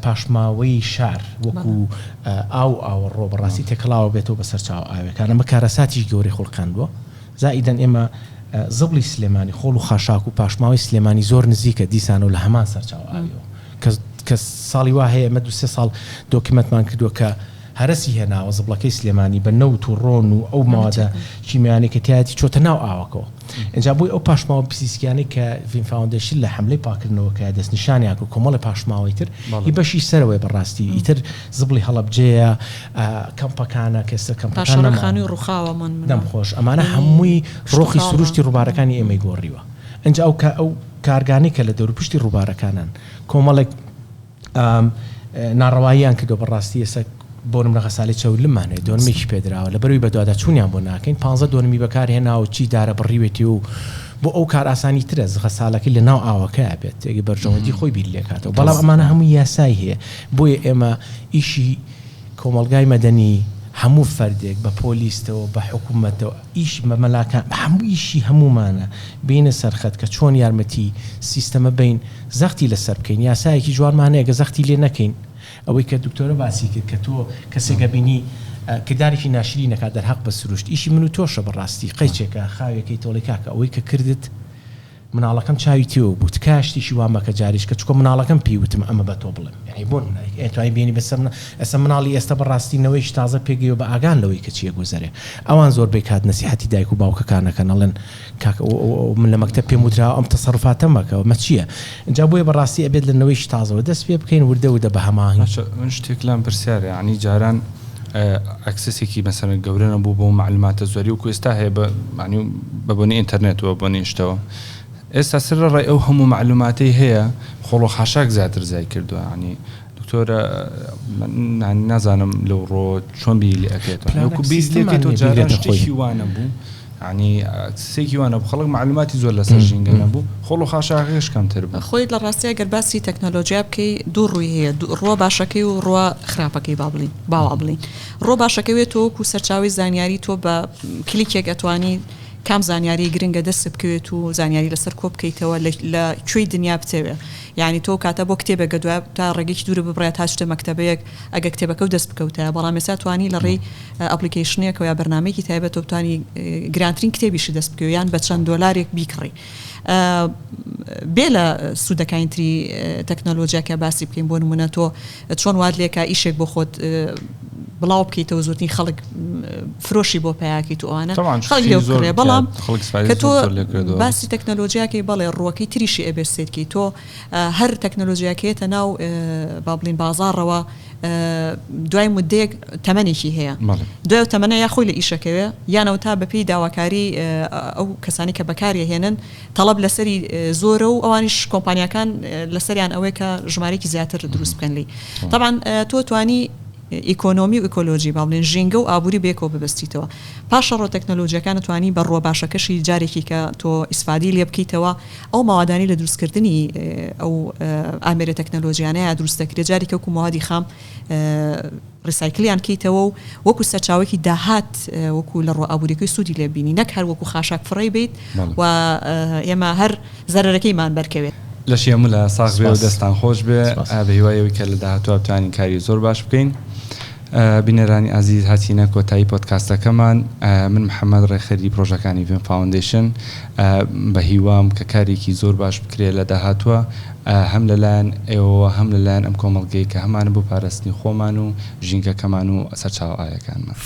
پاشماوەی شار وەکو ئاو و ئاوەڕۆ بەڕاستی تێکەڵاوە بێتەوە بە سەرچاوە ئاوێکان ئەمە کارەساتیش گەورەی خوڵقاندووە زائیدەن ئێمە زبڵی سلێمانی خۆڵ و خاشاک و پاشماوەی سلێمانی زۆر نزیکە دیسانەوە لە هەمان سەرچاوە ئاویەوە کە کە ساڵی وا هەیە ئێمە دوو سێ ساڵ document مان کردووە کە هەرەسی هێناوە زبڵەکەی سلێمانی بە نەوت و ڕۆن و ئەو مەوادە کیمیایانەی کە تیایەتی چۆتە ناو ئاوەکەوە ئینجا بۆی ئەو پاشماوە پزیسکیانەی کە ڤین فاوندەیشن لە حەملەی پاکردنەوەکە دەستنیشانیان کرد کۆمەڵی پاشماوەی تر هی بەشی سەرەوەی بەڕاستی ئیتر زبڵی هەڵەبجەیە کەمپەکانە کە ئێستا کەمپەکان پاشەڕۆی نەماون. خانووی ڕووخاوە من دەم خۆش ئەمانە هەمووی ڕۆخی سروشتی ڕووبارەکانی ئێمەی گۆڕیوە ئینجا ئەو کە ئەو کارگانەی کە لە دەوروپشتی ڕووبارەکانن کۆمەڵێک ناڕەواییان کردوە بەڕاستی ئێستا بۆ نمونە غەسالەی چەورلممان هەیە دۆنمێکی پێدراوە لەبەرئەوەی بەدواداچوونیان بۆ ناکەین پانزە دۆنمی بەکارهێناوە چی دارە بڕیوێتی و بۆ ئەو کارئاسانی ترە غەسالەکەی لە ناو ئاوەکەیا بێت ئەگەر بەرژەوەندی خۆی بیر لێکاتەوە بەڵام ئەمانە هەمووی یاسای هەیە بۆیە ئێمە ئیشی کۆمەڵگای مەدەنی هەموو فەردێک بە پۆلیستەوە بە حکومەتەوە ئیش بە مەلاکان هەموو ئیشی هەموومانە بێینە سەر خەت کە چۆن یارمەتی سیستەمە بەین زەختی لەسەر بکەین یاسایەکی جوانمان هەیە گە زەختی لێ نەکەین ئەوەی کە دکتۆرە باسی کرد کە تۆ کەسێک ئەبینی کردارێکی ناشرین ئەکات دەرهەق بە سروشت ئیشی من و تۆشە بەڕاستی قەیچێکە خاوێکەی تۆڵی کاکە ئەوەی کە کردت مناڵەکەم چاوی تێوە بوو تکایە شتێکی وا مەکە جاریش کە چکۆ مناڵەکەم پێی وتم ئەمە بە تۆ بڵێم یانی بۆ نمونە ئەتوانی بێنی بەسەر من ئێستا مناڵی ئێستا بەڕاستی نەوەیەکی تازە پێگەیوە بە ئاگان لەوەی کە چیە گوزەرێ ئەوان زۆربەی کات نەسیحەتی دایک و باوکەکان ئەکەن ئەڵێن کاکە من لە مەکتەب پێم وتراوە ئەم تەسەروفاتە مەکە ئەمە چییە؟ ئینجا بۆیە بەڕاستی ئەبێت لە نەوەیەکی تازەوە دەست پێ بکەین وردە وردە بە هەماهەنگی. باشە من شتێک لام پرسیارە یانی جاران ئەکسسێکی مەسەلەن گەورە نەبوو بەو مەعلوماتە زۆری وەکو ئێستا هەیە بە یانی بە بۆنەی ئینتەرنێتەوە بۆنەی شتەوە ئێستا سەرەڕای ئەو هەموو مەعلوماتەی هەیە خۆڵ و خاشاک زیاتر زیای کردووە یانی دکتۆرە من نازانم لەو ڕۆ چۆن بیری لێ ئەکەیتەوە پلانەک وەکو بیری لێ سیستەممان ئەکەیتەوە نییە جاران بیگرێتە خۆی. شتێکی وا نەبوو یانی سێکی وا نەبوو خەڵک مەعلوماتی زۆر لەسەر ژینگە نەبوو خۆڵ و خاشاکەش کەمتر بوو. خۆی لە ڕاستیا گەر باسی تەکنەلۆجیا بکەی دوو ڕووی هەیە ڕووە باشەکەی و ڕووە خراپەکەی با بڵین با وا بڵین ڕووە باشەکەی وێ تۆ وەکو سەرچاوەی زانیاری تۆ بە کلیکێک ئەتوانی کام زانیاری گرنگە دەست بکەوێت و زانیاری لەسەر کۆ بکەیتەوە لە کوێی دنیا بتەوێ یانی تۆ کاتە بۆ کتێبێک گەدوایە تا ڕێگەیەکی دوورە ببڕێ تا چتە مەکتەبەیەک ئەگە کتێبەکەو دەست بکەوتایە بەڵام ئێستا توانی لە ڕێی ئەپلیکەیشنێکەوە یا بەرنامەیەکی تایبەتەوە بتوانی گرانترین کتێبیشی دەست بکەوێ یان بە چەند دۆلارێک بیکڕی بێ لە سوودەکانی تری تەکنەلۆجیا کە باسی بکەین بۆ نمونە تۆ چۆن وات لێکا ئیشێک بۆ خۆت بڵاو بکەیتەوە زۆرترین خەڵک فرۆشی بۆ پیاکەیت و ئەوانە خەڵک لێ بکڕێ بەڵام کە تۆ باسی تەکنەلۆجیاکەی بەڵێ ڕووەکەی تریشی ئەبێ سێرکی تۆ هەر تەکنەلۆجیاکەیەتە ناو با بڵین بازاڕەوە دوای مدەیەک تەمەنێکی هەیە دوای ئەو تەمەنە یا خۆی لە ئیشەکەوێ یانەوە تا بەپێی داواکاری ئەو کەسانی کە بەکاری هێنن تەڵەب لەسەری زۆرە و ئەوانیش کۆمپانیاکان لەسەریان ئەوەیە کە ژمارەیەکی زیاتر دروست بکەن لێی. تەبعەن تۆ توانی ئیکۆنۆمی و ئیکۆلۆجی با بڵێین ژینگە و ئابووری بەیەکەوە ببەستیتەوە. پاشەڕۆ تەکنەلۆجیاکان توانی بە ڕووە باشەکەشی جارێکی کە تۆ ئیسفادەی لێ بکەیتەوە ئەو مەوادانەی لە دروستکردنی ئەو ئامێرە تەکنەلۆجیانەیە دروست دەکرێت جارێکی وەکو مەوادی خام ڕیسایکلیان کەیتەوە و وەکو سەرچاوەیەکی داهات وەکو لە ڕووە ئابووریەکەی سوودی لێ بینی نەک هەر وەکو خاشاک فڕێی بەیت و ئێمە هەر زەرەرەکەیمان بەرکەوێت. لەشی هەموو لا ساغ بێ و دەستان خۆش بێ سپاس. بە هیوای ئەوەی کە لە داهاتووا بتوانین کاری زۆر باش بکەین. بینەرانی ئازیز هاتینە کۆتایی پۆدکاستەکەمان من محەمەد ڕێکخەری پرۆژەکانی ڤێن فاوندەیشن بە هیوام کە کارێکی زۆر باش بکرێت لە داهاتووە هەم لەلایەن ئێوەوە هەم لەلایەن ئەم کۆمەڵگەی کە هەمانە بۆ پاراستنی خۆمان و ژینگەکەمان و سەرچاوە ئاویەکانمان.